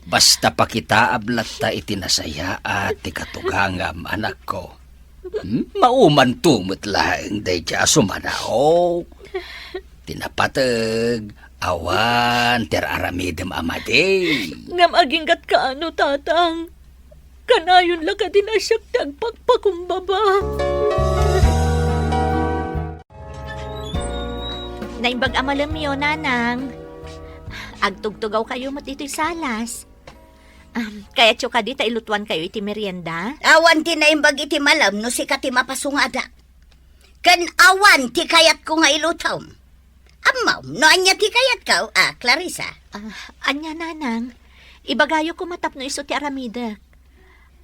Basta pakitaam latta iti nasayaat ti katugangam, anakko. Hmm? Maumanto met laeng daydiay a sumanaok. Ti napateg, awan ti ar-aramidem a madi. Ngem agingga't kaano, Tatang? Kanayon la kadi nga siak ti agpakpakumbaba. Naimbag a malemyo, Nanang. Agtugtugawkayo met ditoy salas. Am, kayatyo kadi ta ilutuankayo iti merienda? Awan ti naimbag iti malem no sika ti mapasungadak. Ken awan ti kayatko nga ilutom. Ammom no ania ti kayatko, a, Clarissa? Ah, ania, Nanang? Ibagayo koma tapno isu ti aramidek.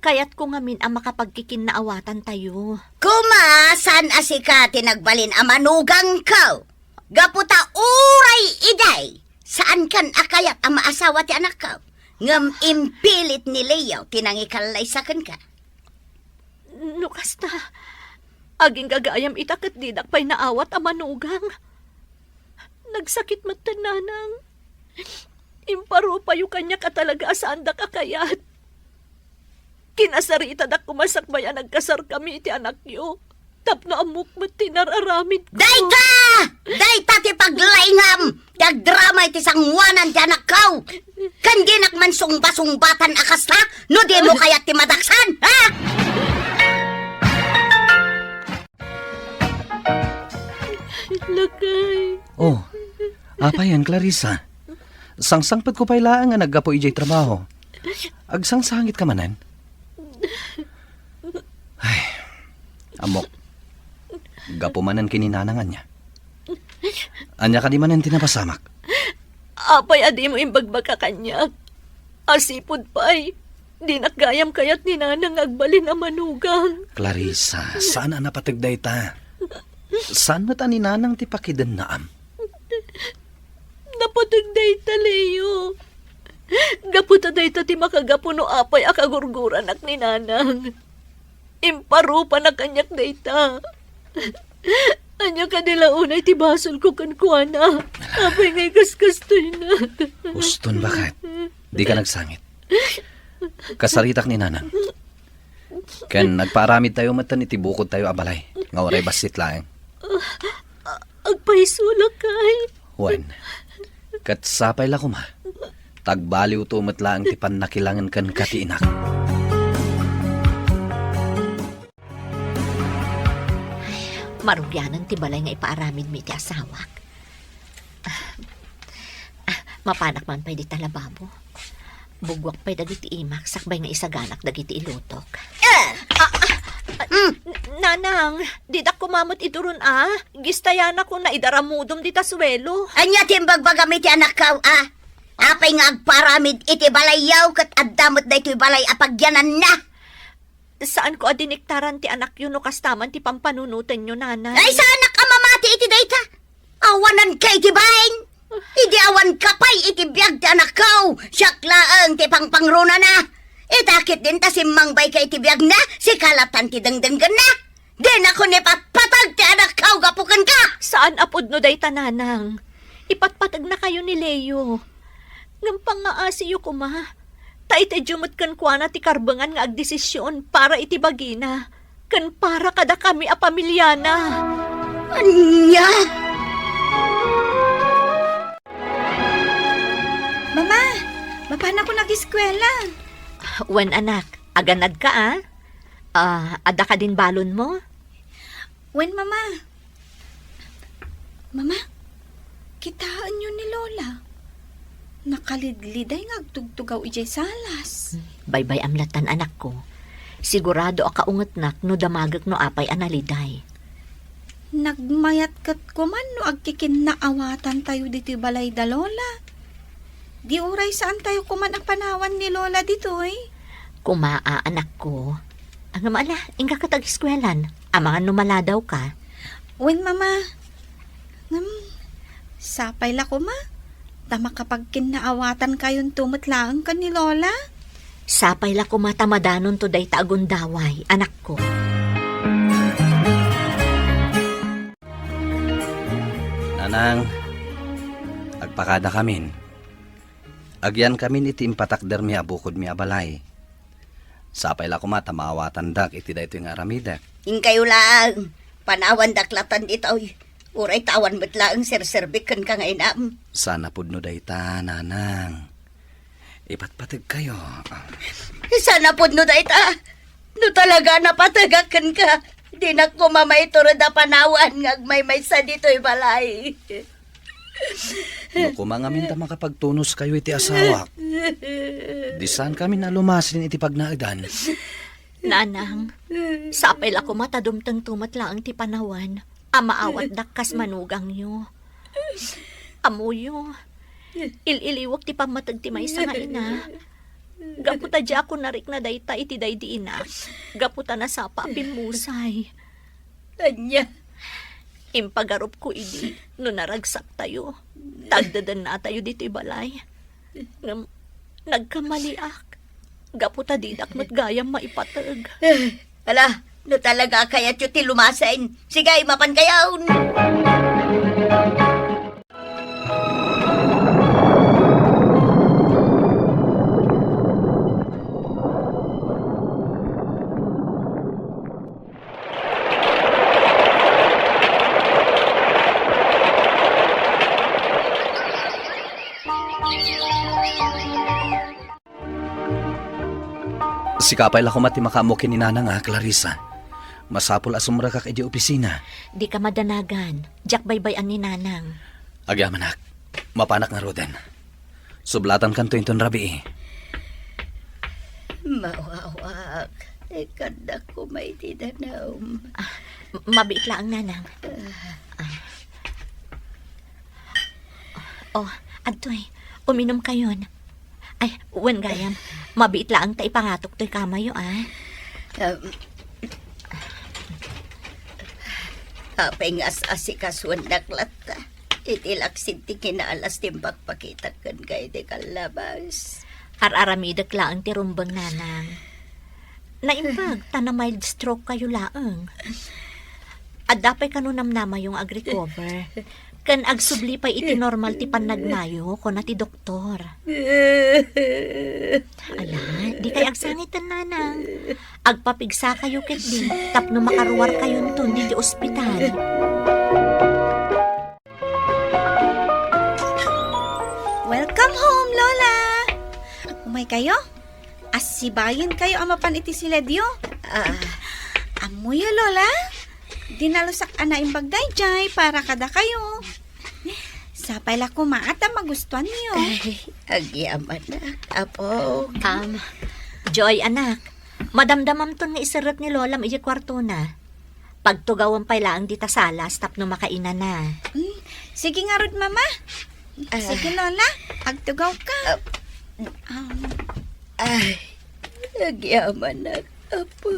Kayatko ngamin a makapagkikinnaawatantayo. Koma, saan a sika ti nagbalin a manugangko? Gapu ta uray idiay, saankan a kayat a maasawa ti anakko. Ngem impilit ni Leo ti nangikallaysa kenka. No kasta, agingga gayam ita ket didak pay naawat a manugang. Nagsakit metten, Nanang. Imparupayo kaniak a talaga a saandak a kayat. Kinasaritadak koma sakbay a nagkasarkami iti anakyo, tapno ammok met ti nar-aramidko. Dayta! Dayta ti paglaingam! Ti agdrama iti sangoanan ti anakko! Ken dinak man sungbasungbatan a kasta no dimo kayat ti madaksan, ha? Lakay. Oh, apay, Clarissa? Sangsangpetko pay laeng a naggapu idiay trabaho. Agsangsangitka manen? Ay, ammok. Gapu manen ken ni Nanang ania. Ania kadi manen ti napasamak? Apay a dimo imbagbagak kaniak? Asipud pay, dinak gayam kayat ni Nanang nga agbalin a manugang. Clarissa, saan a napateg dayta. Saan met a ni Nanang ti pakidennaam? Napateg dayta, Leo. Gapu ta dayta ti makagapu no apay a kagurguranak ni Nanang. Imparupanak kaniak dayta. Ania kadi la unay ti basolko kenkuana? Apay nga ikaskastoyna? Uston, baket. Dika nagsangit. Kasaritak ni Nanang. Ken nagpaaramidtayo metten iti bukodtayo a balay, nga uray bassit laeng. Agpayso, lakay. Wen, ket sapay la koma, ta agbaliwto met laeng ti pannakilangen kenka ti inak. Marugianen ti balay nga ipaaramidmi iti asawak. Ah, ah, mapanak man pay dita lababo. Buggoak pay dagiti imak sakbay nga isaganak dagiti ilutok. Ah! Ah, ah, ah, Mm. N-, Nanang, didak koma met iduron a. Gistayanakon a idaramudom dita suelo. Ania ti imbagbagam iti anakko, a? Apay nga agpaaramid iti balayyo ket adda met daytoy balay a pagyananna? Saanko a diniktaran ti anakyo no kasta man ti pampanunotenyo, Nanang. Ay, saanak a mamati iti dayta. Awananka iti bain. Idi awanka pay iti biag ti anakko, siak laeng ti pangpangrunana. Ita ketdin ta simmangbayka iti biagna, sika lattan ti dengdenggenna. Dinakon ipatpateg ti anakko gapu kenka. Saan a pudno dayta, Nanang. Ipatpategnakayo ni Leo. Ngem pangngaasiyo koma, ta itedyo met kenkuana ti karbengan nga agdesision para iti bagina ken para kadakami a pamiliana. Ania? Mama, mapanakon ageskuela. Wen, anak, aganadka, a? Ah, adda kadin balonmo? Wen, Mama. Mama, kitaenyo ni Lola. Nakalidliday nga agtugtugaw idiay salas. Baybay-am lattan, anakko. Sigurado a kaungetnak no damagek no apay a naliday. Nagmayat ket koman no agkikinnaawatantayo ditoy balay da Lola. Di uray saantayo koman a panawan ni Lola ditoy? Kumaa, anakko. Ngem ala, inka ket ageskuelan. Amangan no maladawka. Wen, Mama. Ngem, sapay la koma. Ta makapagkinnaawatankayon to met laeng ken ni Lola. Sapay la koma ta madanonto dayta a gundaway, anakko. Nanang, agpakadakamin. Agyankamin iti impatakdermi a bukodmi a balay. Sapay la koma ta maawatandak iti daytoy nga aramidek. Inkayo laeng, panawandak latan ditoy. Uray ta awan met laeng serserbik kenka nga inam. Saan a pudno dayta, Nanang. Ipatpategkayo. Saan a pudno dayta? No talaga a napategak kenka, dinak koma maiturod a panawan nga agmaymaysa ditoy balay. No koma ngamin ta makapagtunoskayo iti asawak, di saankamin a lumasin iti pagnaedan. Nanang, sapay la koma ta dumtengto met laeng ti panawan a maawatdak kas manugangyo. Ammoyo, il-iliwek ti pammateg ti maysa nga ina. Gapu ta diak narikna dayta iti daydi inak, gapu ta nasapa a pimmusay. Ania? Impagarupko idi no naragsaktayo, ta agdedennatayo ditoy balay. Ngem nagkamaliak, gapu ta didak met gayam maipateg. Ala, no talaga a kayatyo ti lumasin, sige, mapankayon. Sika pay la koma ti makaammo ken ni Nanang a, Clarissa. Masapul a sumrekak idiay opisina. Dika madanagan. Diak baybay-an ni Nanang. Agyamanak. Mapanak ngaruden. Sublatankanto inton rabii. Mawawak. Ikaddak koma iti danum. Ah, mabiit laeng, Nanang. Ah. Oh, adtoy. Uminumkayon. Ay, wen gayam. Mabiit laeng ta ipangatok toy kamayo, ah. Um, apay nga as-asikasuennak latta. Iti laksid ti kinaalas ti impakpakitak kenka iti kallabas. Ar-aramidek laeng ti rumbeng, Nanang. Naimbag, ta na-mild stroke kayo laeng. Adda pay kano namnamayo nga ag-recover. Ken agsubli pay iti normal ti pannagnayo, kuna ti doktor. Ala, dikay agsangiten, Nanang. Agpapigsa kayo ketdi, tapno makaruar kayonton ditoy ospital. Welcome home, Lola! Umay kayo? Assibayen kayo a mapan iti siledyo. Ah. Ammoyo, Lola? Dinalusak a naimbag daydiay para kadakayo. Sapay la koma ta magustuanyo. Ay, agyamanak, Apo. Um, Joy, anak, madamdamamton nga iserrek ni Lolam idiay kuartona. Pagtugawem pay laeng dita salas tapno makainana. Hmm, sige ngarud, Mama. Ah. Sige, Lola. Agtugawka. Ah. Um. Ay, agyamanak, Apo.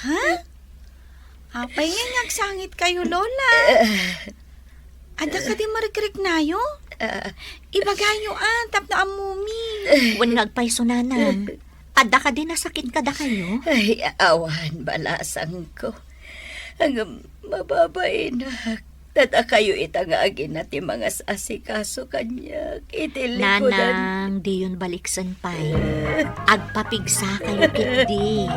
Ha? Apay nga agsangit kayo, Lola? Ah. Adda kadi marikriknayo? Ah. Ibagayo, ah, tapno ammomi. Wen nga agpayso, Nanang. Adda kadi nasakit kadakayo? Ay, awan, balasangko. Ngem mababainak. Ta dakayo ita nga agina ti mangas-asikaso kaniak iti likudan. Nanang, diyon baliksen pay. Agpapigsa kayo ketdi.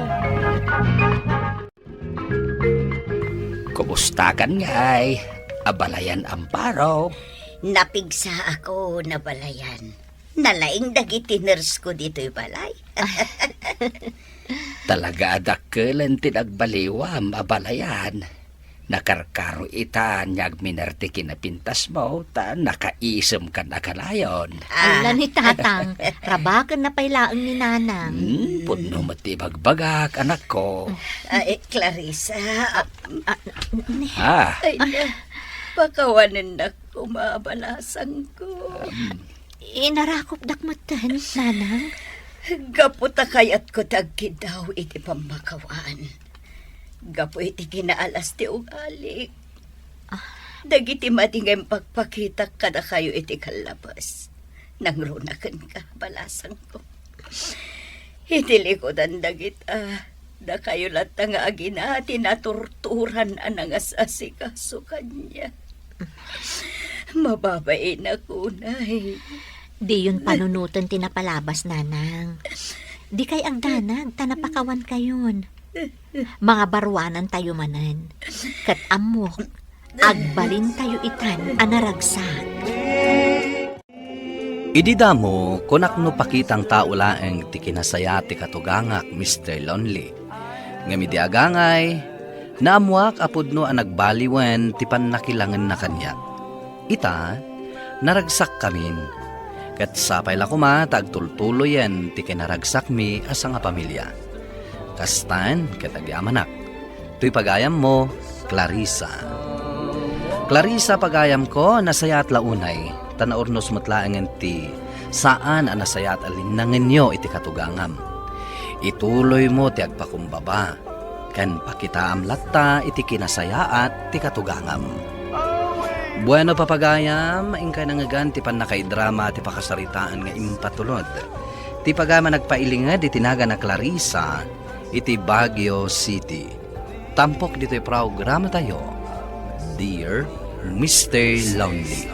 Kumustakan ngay, Abalayan Amparo? Napigsaak, Abalayan. Nalaing dagiti nurse ko ditoy balay. Talaga a dakkelen ti nagbaliwam, Abalayan. Nakarkaro ita nga agminer ti kinapintasmo, ta nakaisem kan a kanayon. Alla ni Tatang, rabakenna pay laeng ni Nanang. Hmm, pudno met ti ibagbagak, anakko. Ay, Clarissa. Ah, Ah, ay, na, pakawanennak koma a balasangko. Inarakupdak metten, Nanang. Gapu ta kayatko ti agkiddaw iti pammakawan. Gapu iti kinaalas ti ugalik. Ah. Dagiti madi nga impakpakitak kadakayo iti kallabas. Nangruna kenka, balasangko. Iti likudan dagita, dakayo latta nga agina ti naturturan a nangasasikaso kaniak. Mababainak unay. Diyon panunoten ti napalabas, Nanang. Dikay agdanag ta napakawankayon. Mangabaruanantayo manen. Ket ammok, agbalintayo itan a naragsak. Idi damo, kunak no pakitang tao laeng ti kinasayaat ti katugangak, Mister Lonely. Ngem idi agangay, naammoak a pudno a nagbaliwen ti pannakilangenna kaniak. Ita, naragsak kamin. Ket sapay la koma ta agtultuloyen ti kinaragsakmi a sangapamilia. Kastan ket agyamanak. Toy pagayammo, Clarissa. Clarissa, pagayamko, nasayaat la unay, ta naurnos met laengen ti saan a nasayaat a linnangenyo iti katugangam. Ituloymo ti agpakumbaba, ken pakitaam latta iti kinasayaat ti katugangam. Bueno, papagayam, inkay nangngegan ti pannakaidrama ti pakasaritaan nga impatulod. Ti pagayam a nagpailinged iti nagan a Clarissa iti Baguio City. Tampok ditoy programatayo, Dear Mister Lonely.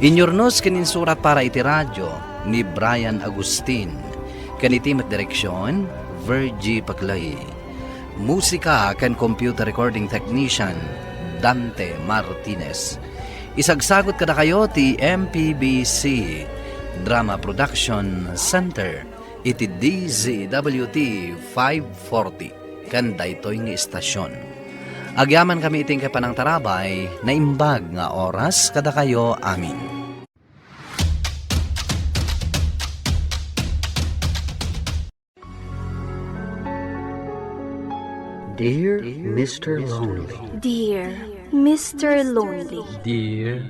Inyurnos ken insurat para iti radyo ni Brian Agustin, ken iti met direksion, Virgie Paclay. Musika ken computer recording technician, Dante Martinez. Isagsagut kadakayo ti M P B C Drama Production Center iti D Z W T five forty ken daytoy nga istasion. Agyamankami iti inkay panangtarabay, naimbag nga oras kadakayo amin. Dear Mister Lonely. Dear Mister Lonely. Dear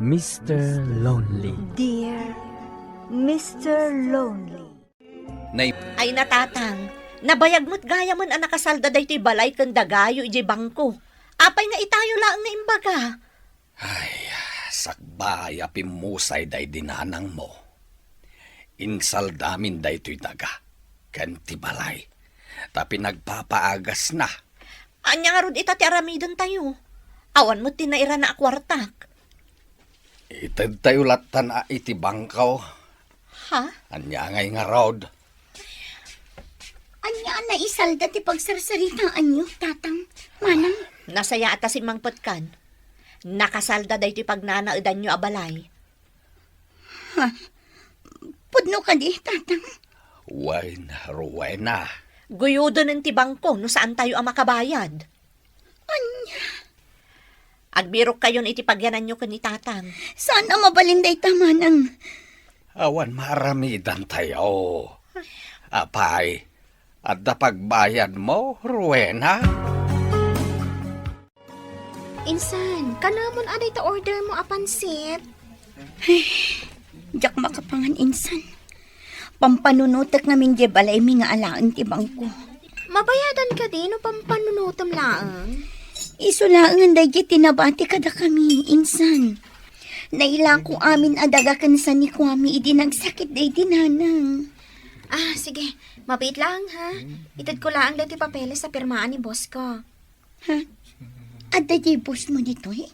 Mister Lonely. Dear Mister Lonely. Nay- Ay, natatang, nabayag met gayamen a nakasalda daytoy balay ken dagayo idiay bangko. Apay nga itayo laeng nga imbaga? Ay, sakbay a pimmusay daydi nanangmo. Insaldamin daytoy daga ken ti balay, ta pinagpapaagasna. Ania ngarud ita ti aramidentayo? Awan met ti nairana a kuartak. Itedtayo lattan a iti bangko. Ha? Ania ngay ngarud? Ania a naisalda ti pagsarsaritaanyo, Tatang, Manang? Nasayaat a simmangpetkan. Nakasalda daytoy pagnanaedanyo a balay. Ha? Pudno kadi, Tatang? Wen, Rowena. Guyodenen ti bangko no saantayo a makabayad. Ania? Agbirokkayon iti pagyananyo ken ni Tatang. Saan a mabalin dayta, Manang? Awan maaramidantayo. Apay, adda pagbayadmo, Rowena? Insan, kanamon a dayta order mo a pansit? Ay, diak makapangan, insan. Pampanunotek ngamin diay balaymi nga alaen ti bangko. Mabayadan kadi no pampanunotem laeng? Isu laengen daydiay ti nabati kadakami, insan. Nailako amin a daga ken sanikuami idi nagsakit daydi nanang. Ah, sige. Mabiit laeng, ha? Itedko laeng daytoy papeles a pirmaan ni boss ko. Ha? Adda diay boss mo ditoy?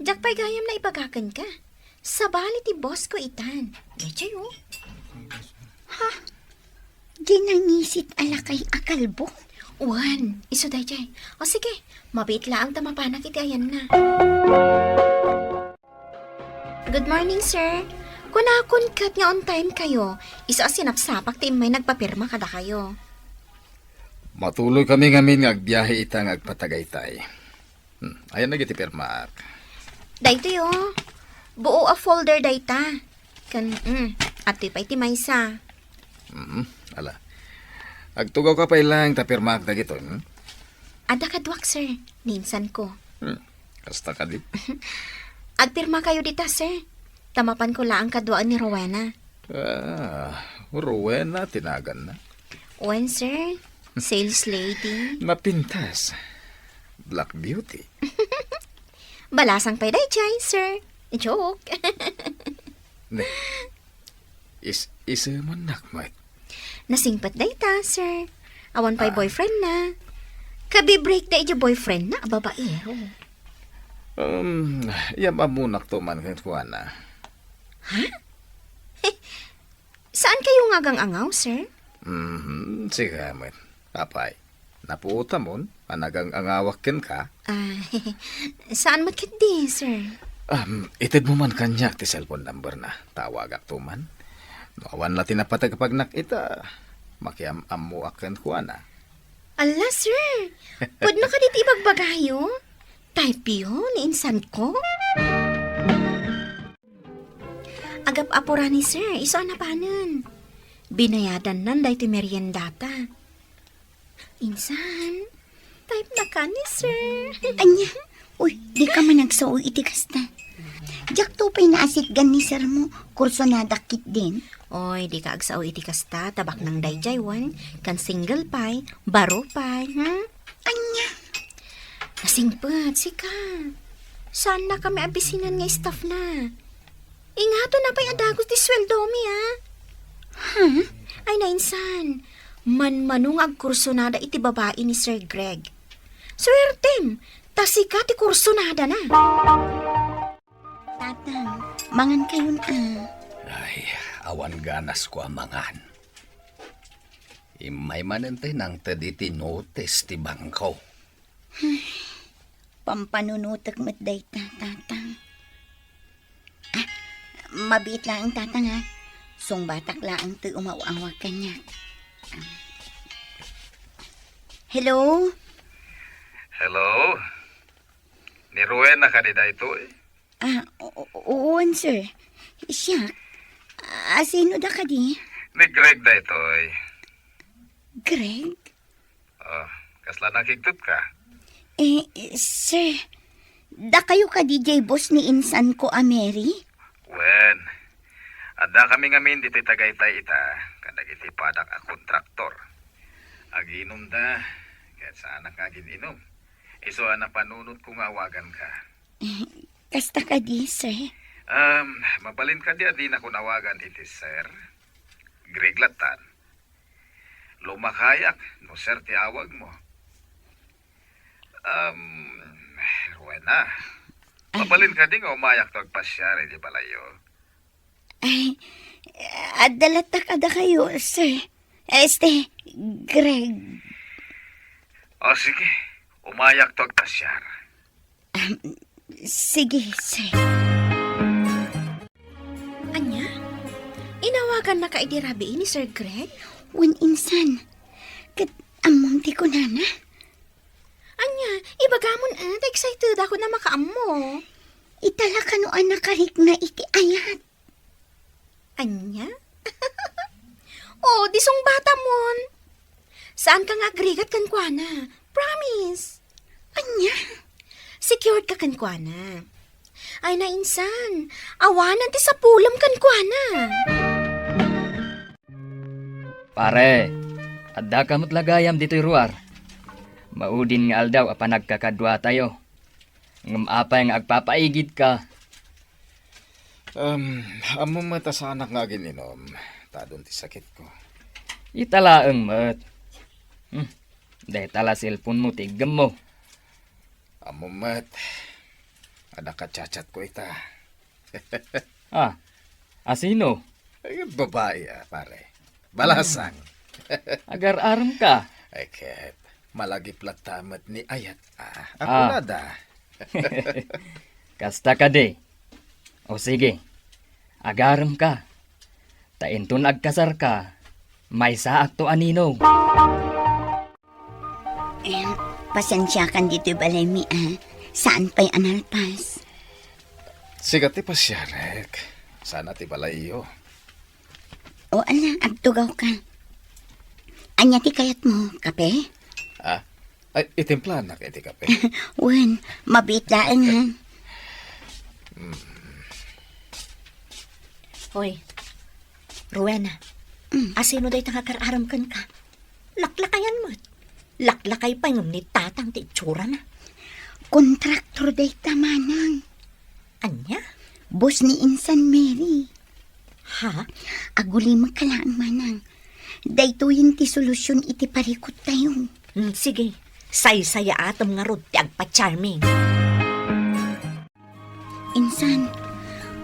Diak pay gayam naibaga kenka. Sabali ti boss ko itan. Daydiay, oh. Ha? Diay nangisit a lakay a kalbo? Wen, isu daydiay. O sige, mabiit laeng ta mapanak iti ayanna. Good morning, sir. Kunakon ket nga on time kayo. Isu a sinapsapak ti immay nagpapirma kadakayo. Matuloy kami ngamin nga agbiahe ita nga agpatagaytay. Hmm, ayan dagiti pirmaak. Daytoy, oh. Buo a folder dayta. Ken, mm, adtoy pay ti maysa. Mhm, ala. Agtugawka pay laeng ta pirmaak dagitoy, hmm? Adda kaduak, sir. Ni insanko. Hmm, kasta kadi? Agpirmakayo dita, sir. Ta mapanko laeng kaduaen ni Rowena. Ah, Rowena ti naganna. Wen, sir. Sales lady. Napintas. Black Beauty. Balasang pay daydiay, sir. Joke. Ne. Is-, isumannak met. Nasingpet dayta, sir. Awan pay Ah. boyfriend na. Kabi-break da iti boyfriend na, a babaero. Um, yam-ammonakto man kenkuana. Ha? Saan kayo nga agang-angaw, sir? Mhm, sika met. Apay, napuotamon a nagang-angawak kenka? Ah, saan met ketdi, sir? Um, itedmo man kaniak ti cellphone number na. Tawagakto man. No awan la ti napatagpagnak ita, makiam-ammoak kenkuana. Ala, sir. Pudno kadi ti ibagbagayo? Type-yo ni insanko? Agap-apura ni sir, isu a napanen. Binayadannan daytoy meriendata. Insan, type na ka ni sir. Anya? Uy, di ka man agsao iti kasta. Diakto pay naasitgan ni sir mo, kursonadak ketdin. Oy, di ka agsao iti kasta, ta baknang daydiay wen, kan single pay, baro pay, hmm? Anya? Nasingpet, sika. Saannakami a bisinan nga staff na. Ingato na pay a dagus ti sueldomi, a. Ha? Ay, nainsan. Manmano nga agkursunada iti babai ni Sir Greg. Suertem, ta sika ti kursunada na. Tatang, mangan kayon, a. Ay, awan ganas ko a mangan. Immay manen ti nangted iti notice ti bangko. Pampanunotek met dayta, Tatang. Ah, mabiit laeng, Tatang, a. Sungbatak laeng toy umaw-awag kaniak. Hello? Hello? Ni Rowena kadi daytoy? Ah, o-, o-, uwan, sir. Siak. Ah, sino da kadi? Ni Greg daytoy. Greg? Ah, kasla nakigtot ka? Eh, sir, dakayo kadi jay boss ni insan ko a Mary? Wen, adda kami ngamin ditoy Tagaytay ita, kadagiti padak a kontraktor. Aginom da, ket saanak nga agin-inom. Isu a napanunot ko nga awagan ka. Kasta kadi, sir? Um, mabalin kadi a dinakon awagan iti sir? Greg lattan. Lumakayak no sir ti awag mo. Um, Rowena, Ah. mabalin kadi nga umayak to agpasiar iti balayyo? Ay, adda latta kadakayo, sir. Este, Greg. O, sige. Umayak to agpasiar. Um, sige, sir. Anya? Inawagan na ka idi rabii ni Sir Greg? Wen insan. Ket ammom ti kunana? Anya, ibagamon, eh, ta excited ako na makaammo. Itala kano a nakarikna iti ayat. Anya? Oh, di sungbatamon. Saan ka nga agrigat kenkuana. Promise. Anya? Secured ka kenkuana. Ay, nainsan. Awanan ti sapulem kenkuana. Pare, adda ka met la gayam ditoy ruar. Maudin nga aldaw a panagkakaduatayo. Ngem apay nga agpapaigidka? Um, ammom met a saanak nga agin-inom, ta adun ti sakitko. Ita laeng met. Hmm, dayta la cellphone mo ti iggemmo. Ammom met, adda ka chat-chatko ita. Ah, asino? Ay, babai, a, pare. Balasang. Agar-arem ka. Ay, ket, malagip latta met ni ayat, a. Ako Ah. na da. Kasta kadi. O sige, agarem ka. Ta inton agkasar ka, maysaak to a ninong. Em, pasensiakan ditoy balaymi, a. Saan pay a nalpas? Sika ti pasiarek. Sana ti balayyo. O ala, agtugawka. Ania ti kayatmo? Kape? Ah, ay, itimplaannak iti kape. Wen, mabiit laeng, ha? Mm. Hoy, Rowena, Mm. asino dayta nga kar-aram kenka? Laklakayan met. Laklakay pay ngem ni tatang ti itsurana. Kontraktor dayta, manang. Ania? Boss ni Insan Mary. Ha? Agulimekka laeng, manang. Daytoyen ti solusion iti parikuttayo. Hmm, sige. Saysayaatem ngarud ti agpa-charming. Insan,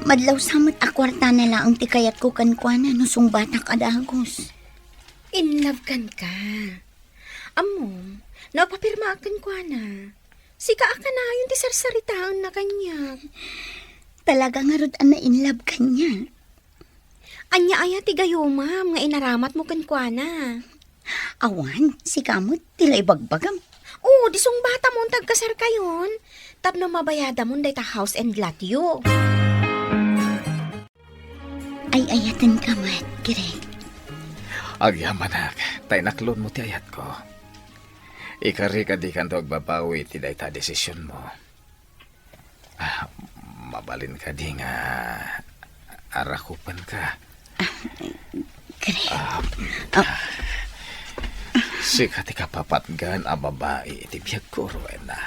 madlawsa met a kuartana laeng ti kayatko kenkuana no sungbatak a dagus. In love kenka. Ammom, no agpapirmaak kenkuana, sika a kanayon ti sarsaritaenna kaniak. Talaga ngarud a na-in love kaniak. Ania aya ti gayumam nga inaramatmo kenkuana? Awan, sika met ti la ibagbagam. O, di sungbatamon ti agkasarkayon tapno mabayadamon dayta house and lot yo. Ay-ayatenka met, Greg. Agyamanak, ta inaklonmo ti ayatko. Ikarika dikanto agbabawi iti dayta desisionmo. Ah, mabalin kadi nga arakupenka? Ah, Greg. Ah, Ah. Sika ti kapapatgan a babai iti biagko, Rowena.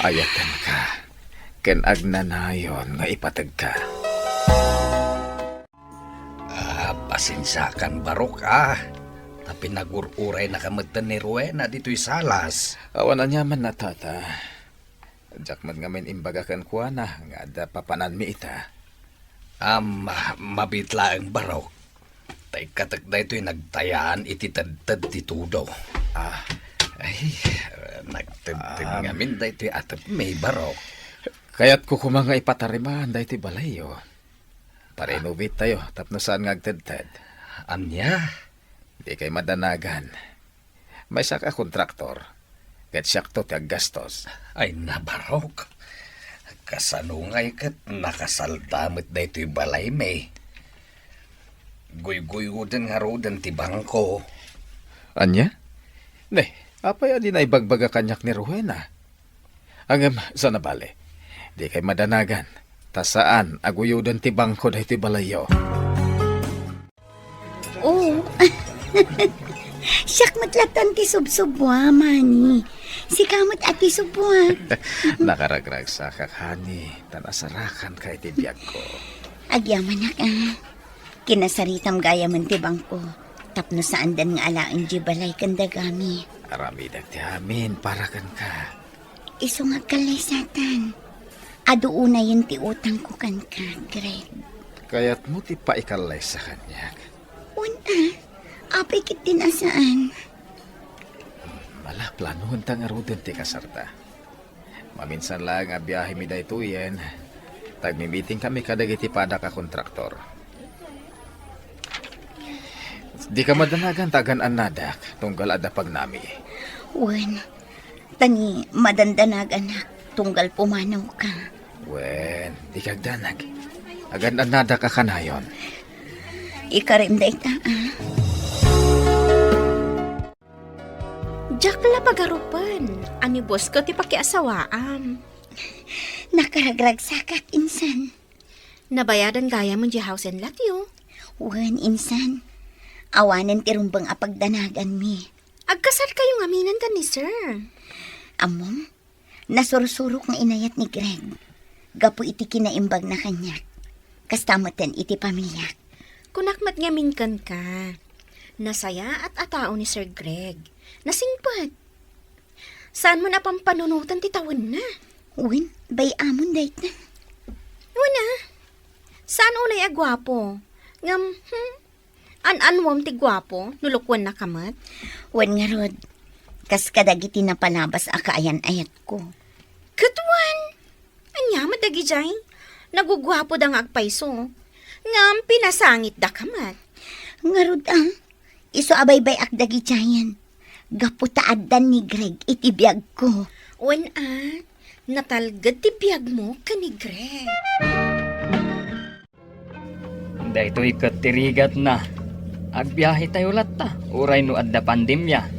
Ayatenka, ken agnanayon nga ipategka. Ah, pasensiakan, Barok, ah. Ta pinagur-uraynaka metten ni Rowena ditoy salas. Awan aniamanna, Tata. Diak met ngamin imbaga kenkuana nga adda papananmi ita. Am, mabiit laeng, Barok. Ta ikkatek daytoy nagtayaan iti tedted ti tudo. Ah. Ay, nagtedted Am. ngamin daytoy atepmi, Barok. Kayatko koma nga ipatariman daytoy balayyo. Parenovate tayo tapno saan nga agtedted. Ania? Dikay madanagan. Maysak a kontraktor, ket siakto ti aggastos. Ay, nabarok. Kasano ngay ket nakasalda met daytoy balaymi? Guyguyoden ngaruden ti bangko. Ania? Ne, apay a di naibagbagak kaniak ni Rowena? Ngem, saan a bale. Dikay madanagan. Ta saan a guyoden ti bangko daytoy balayyo. Oh. Siak met latan ti subsubwa, Manny. Sika met a ti subwa. Nakaragragsakak, honey, ta nasarakanka iti biagko. Agyamanak, a. Kinasaritam gayamen ti bangko. Tapno saanden nga alaen diay balay ken dagami. Aramidek ti amin para kenka. Isu nga agkallaysatan. Adu unayen ti utangko kenka, Greg. Kayatmo ti paikallaysa kaniak? Wen a, apay ketdin a saan. Ala, planoenta ngaruden ti kasarta. Maminsan laeng a biahemi daytoyen, ta agmi-meetingkami kadagiti padak a kontraktor. Dika madanagan ta agan-annadak tunggal adda pagnami. Wen, ta ni madandanaganak tunggal pumanawka. Wen, dika agdanag. Agan-annadak a kanayon. Ikarem dayta, a. Diak la pagarupen a ni boss ko ti pakiasawaam. Nakaragragsakak, insan. Nabayadan gayamen diay house and lot yo? Wen, insan. Awanen ti rumbeng a pagdanaganmi. Agkasarkayo ngaminen ken ni sir? Ammom, nasursurok nga inayat ni Greg gapu iti kinaimbagna kaniak. Kasta met iti pamiliak. Kunak met ngamin kenka, nasayaat a tao ni Sir Greg. Nasingpet. Saan man a pampanunoten ti tawenna. Wen, bay-amon dayta. Wen a, saan unay a guapo. Ngem, hmm, an-annuam ti guapo no lukuennaka met? Wen ngarud, kas kadagiti napalabas a kaayan-ayatko. Ket wen, ania met dagidiay? Naguguapoda nga agpayso. Ngem pinasangitdaka met. Ngarud a, isu a baybay-ak dagidiayen. Gapu ta addan ni Greg iti biagko. Wen a, Natalged ti biagmo ken ni Greg. Daytoy ket ti rigatna. Agbiahetayo latta, uray no adda pandemia.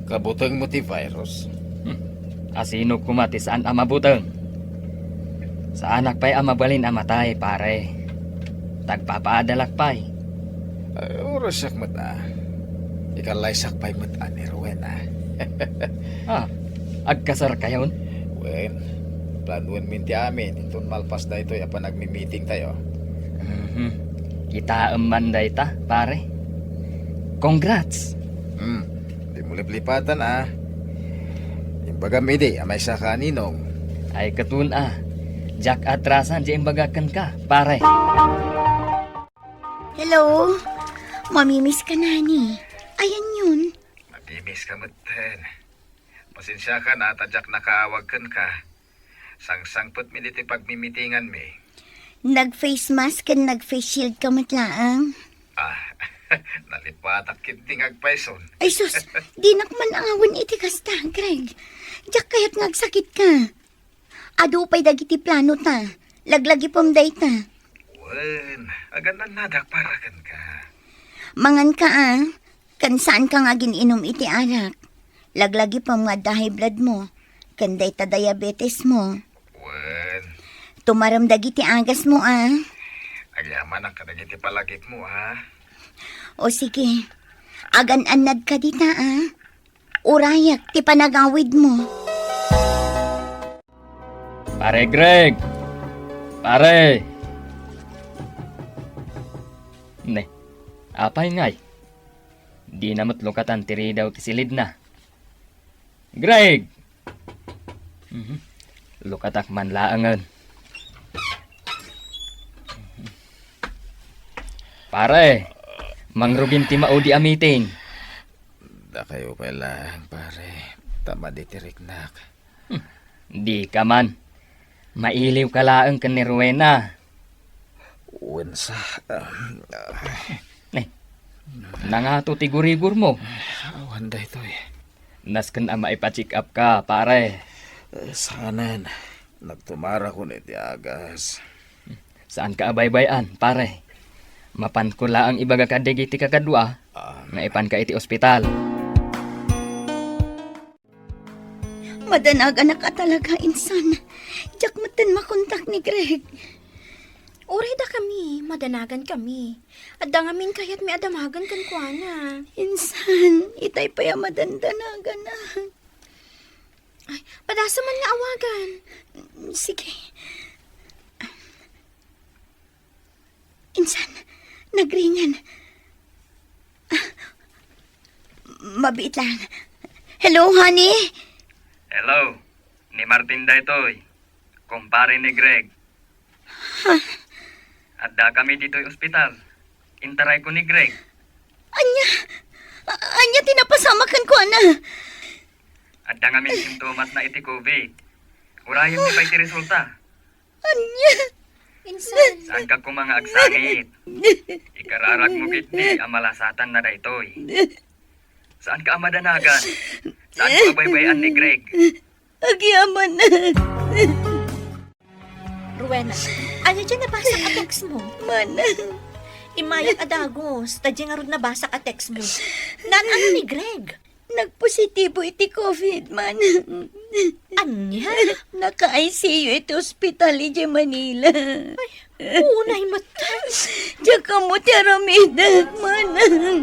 Kabutengmo ti virus. Hmm. Asino koma ti saan a mabuteng? Saanak pay a mabalin a matay, pare. Tagpapaadalak pay. Ay, urasak met a. Ikallaysak pay met a ni Rowena. Ah, agkasarkayon? Wen, planuenmin ti amin inton malpas daytoy a panagmimitingtayo. Mhm. Kitaem man dayta, pare. Congrats! Hmm, di mo liplipatan a. Imbagam idi a maysa ka a ninong. Ay, katon a. Diak atrasan di imbagak kenka, pare. Hello? Mamimiss ka, Nani. Ayan yun. Mamimiss ka metten. Pasensiakan a ta diak nakaawag kenka. Sangsangpetmi ditoy pagmimitinganmi. Nag-face mask ken nag-face shield ka met laeng. Ah, nalipatak ketdi nga agpayson. Ay sus, dinak man awan iti kasta, Greg. Diak kayat nga agsakit ka. Adu pay dagiti plano ta. Laglagipem dayta. Wen, agan-annadak para kenka. Mangan ka a, ken saan ka nga agin-inum iti arak. Laglagipem nga adda high blood mo, ken dayta diabetes mo. Wen. Tumarem dagiti agas mo a. Agyamanak kadagiti palagip mo a. O sige, agan-annad ka dita a. Urayak ti panagawid mo. Pare Greg! Pare! Ne, apay ngay? Dina met lukatan ti ridaw ti silidna. Greg! Mhm. Lukatak man laengen. Pare, mangrugin ti maudi a meeting. Dakayo pay laeng, pare. Ta madi ti riknak. Hmm, dika man. Mailiw ka laeng ken ni Rowena. Wensa, um, Ne, nangato ti gurigor mo? Awan daytoy. Nasken a maipa-check up ka, pare. Eh, saanen. Nagtumarakon iti agas. Saan ka abaybay-an, pare? Mapanko laeng ibaga kadagiti kakadua Ah. nga ipan ka iti ospital. Madanaganak a talaga, insan. Diak metten makontak ni Greg. Uray dakami, madanagan kami. Adda ngamin kayatmi a damagen kenkuana. Insan, itay pay a madandanaganak. Ay, padasem man nga awagan. Sige. Insan, nagringen. Ah, mabiit lang. Hello, honey? Hello. Ni Martin daytoy. Kumpare ni Greg. Ha? Adda kami ditoy ospital. Intarayko ni Greg. Ania? A-, ania ti napasamak kenkuana? Adda ngamin simptomasna iti covid. Urayemmi pay ti resulta. Ania? Insan. Saanka koma nga agsangit. Ikararagmo ketdi a malasatanna daytoy. Saanka a madanagan. Saanmo a baybay-an ni Greg. Agyamanak. Rowena, ania diay nabasa a text mo? Manang. Immayak a dagus, ta diay ngarud nabasa a text mo. Naan-ano ni Greg? Nagpositibo iti covid, manang. Ania? Naka-I C U iti ospital idiay Manila. Ay, unay met. Diak ammo ti aramidek, manang.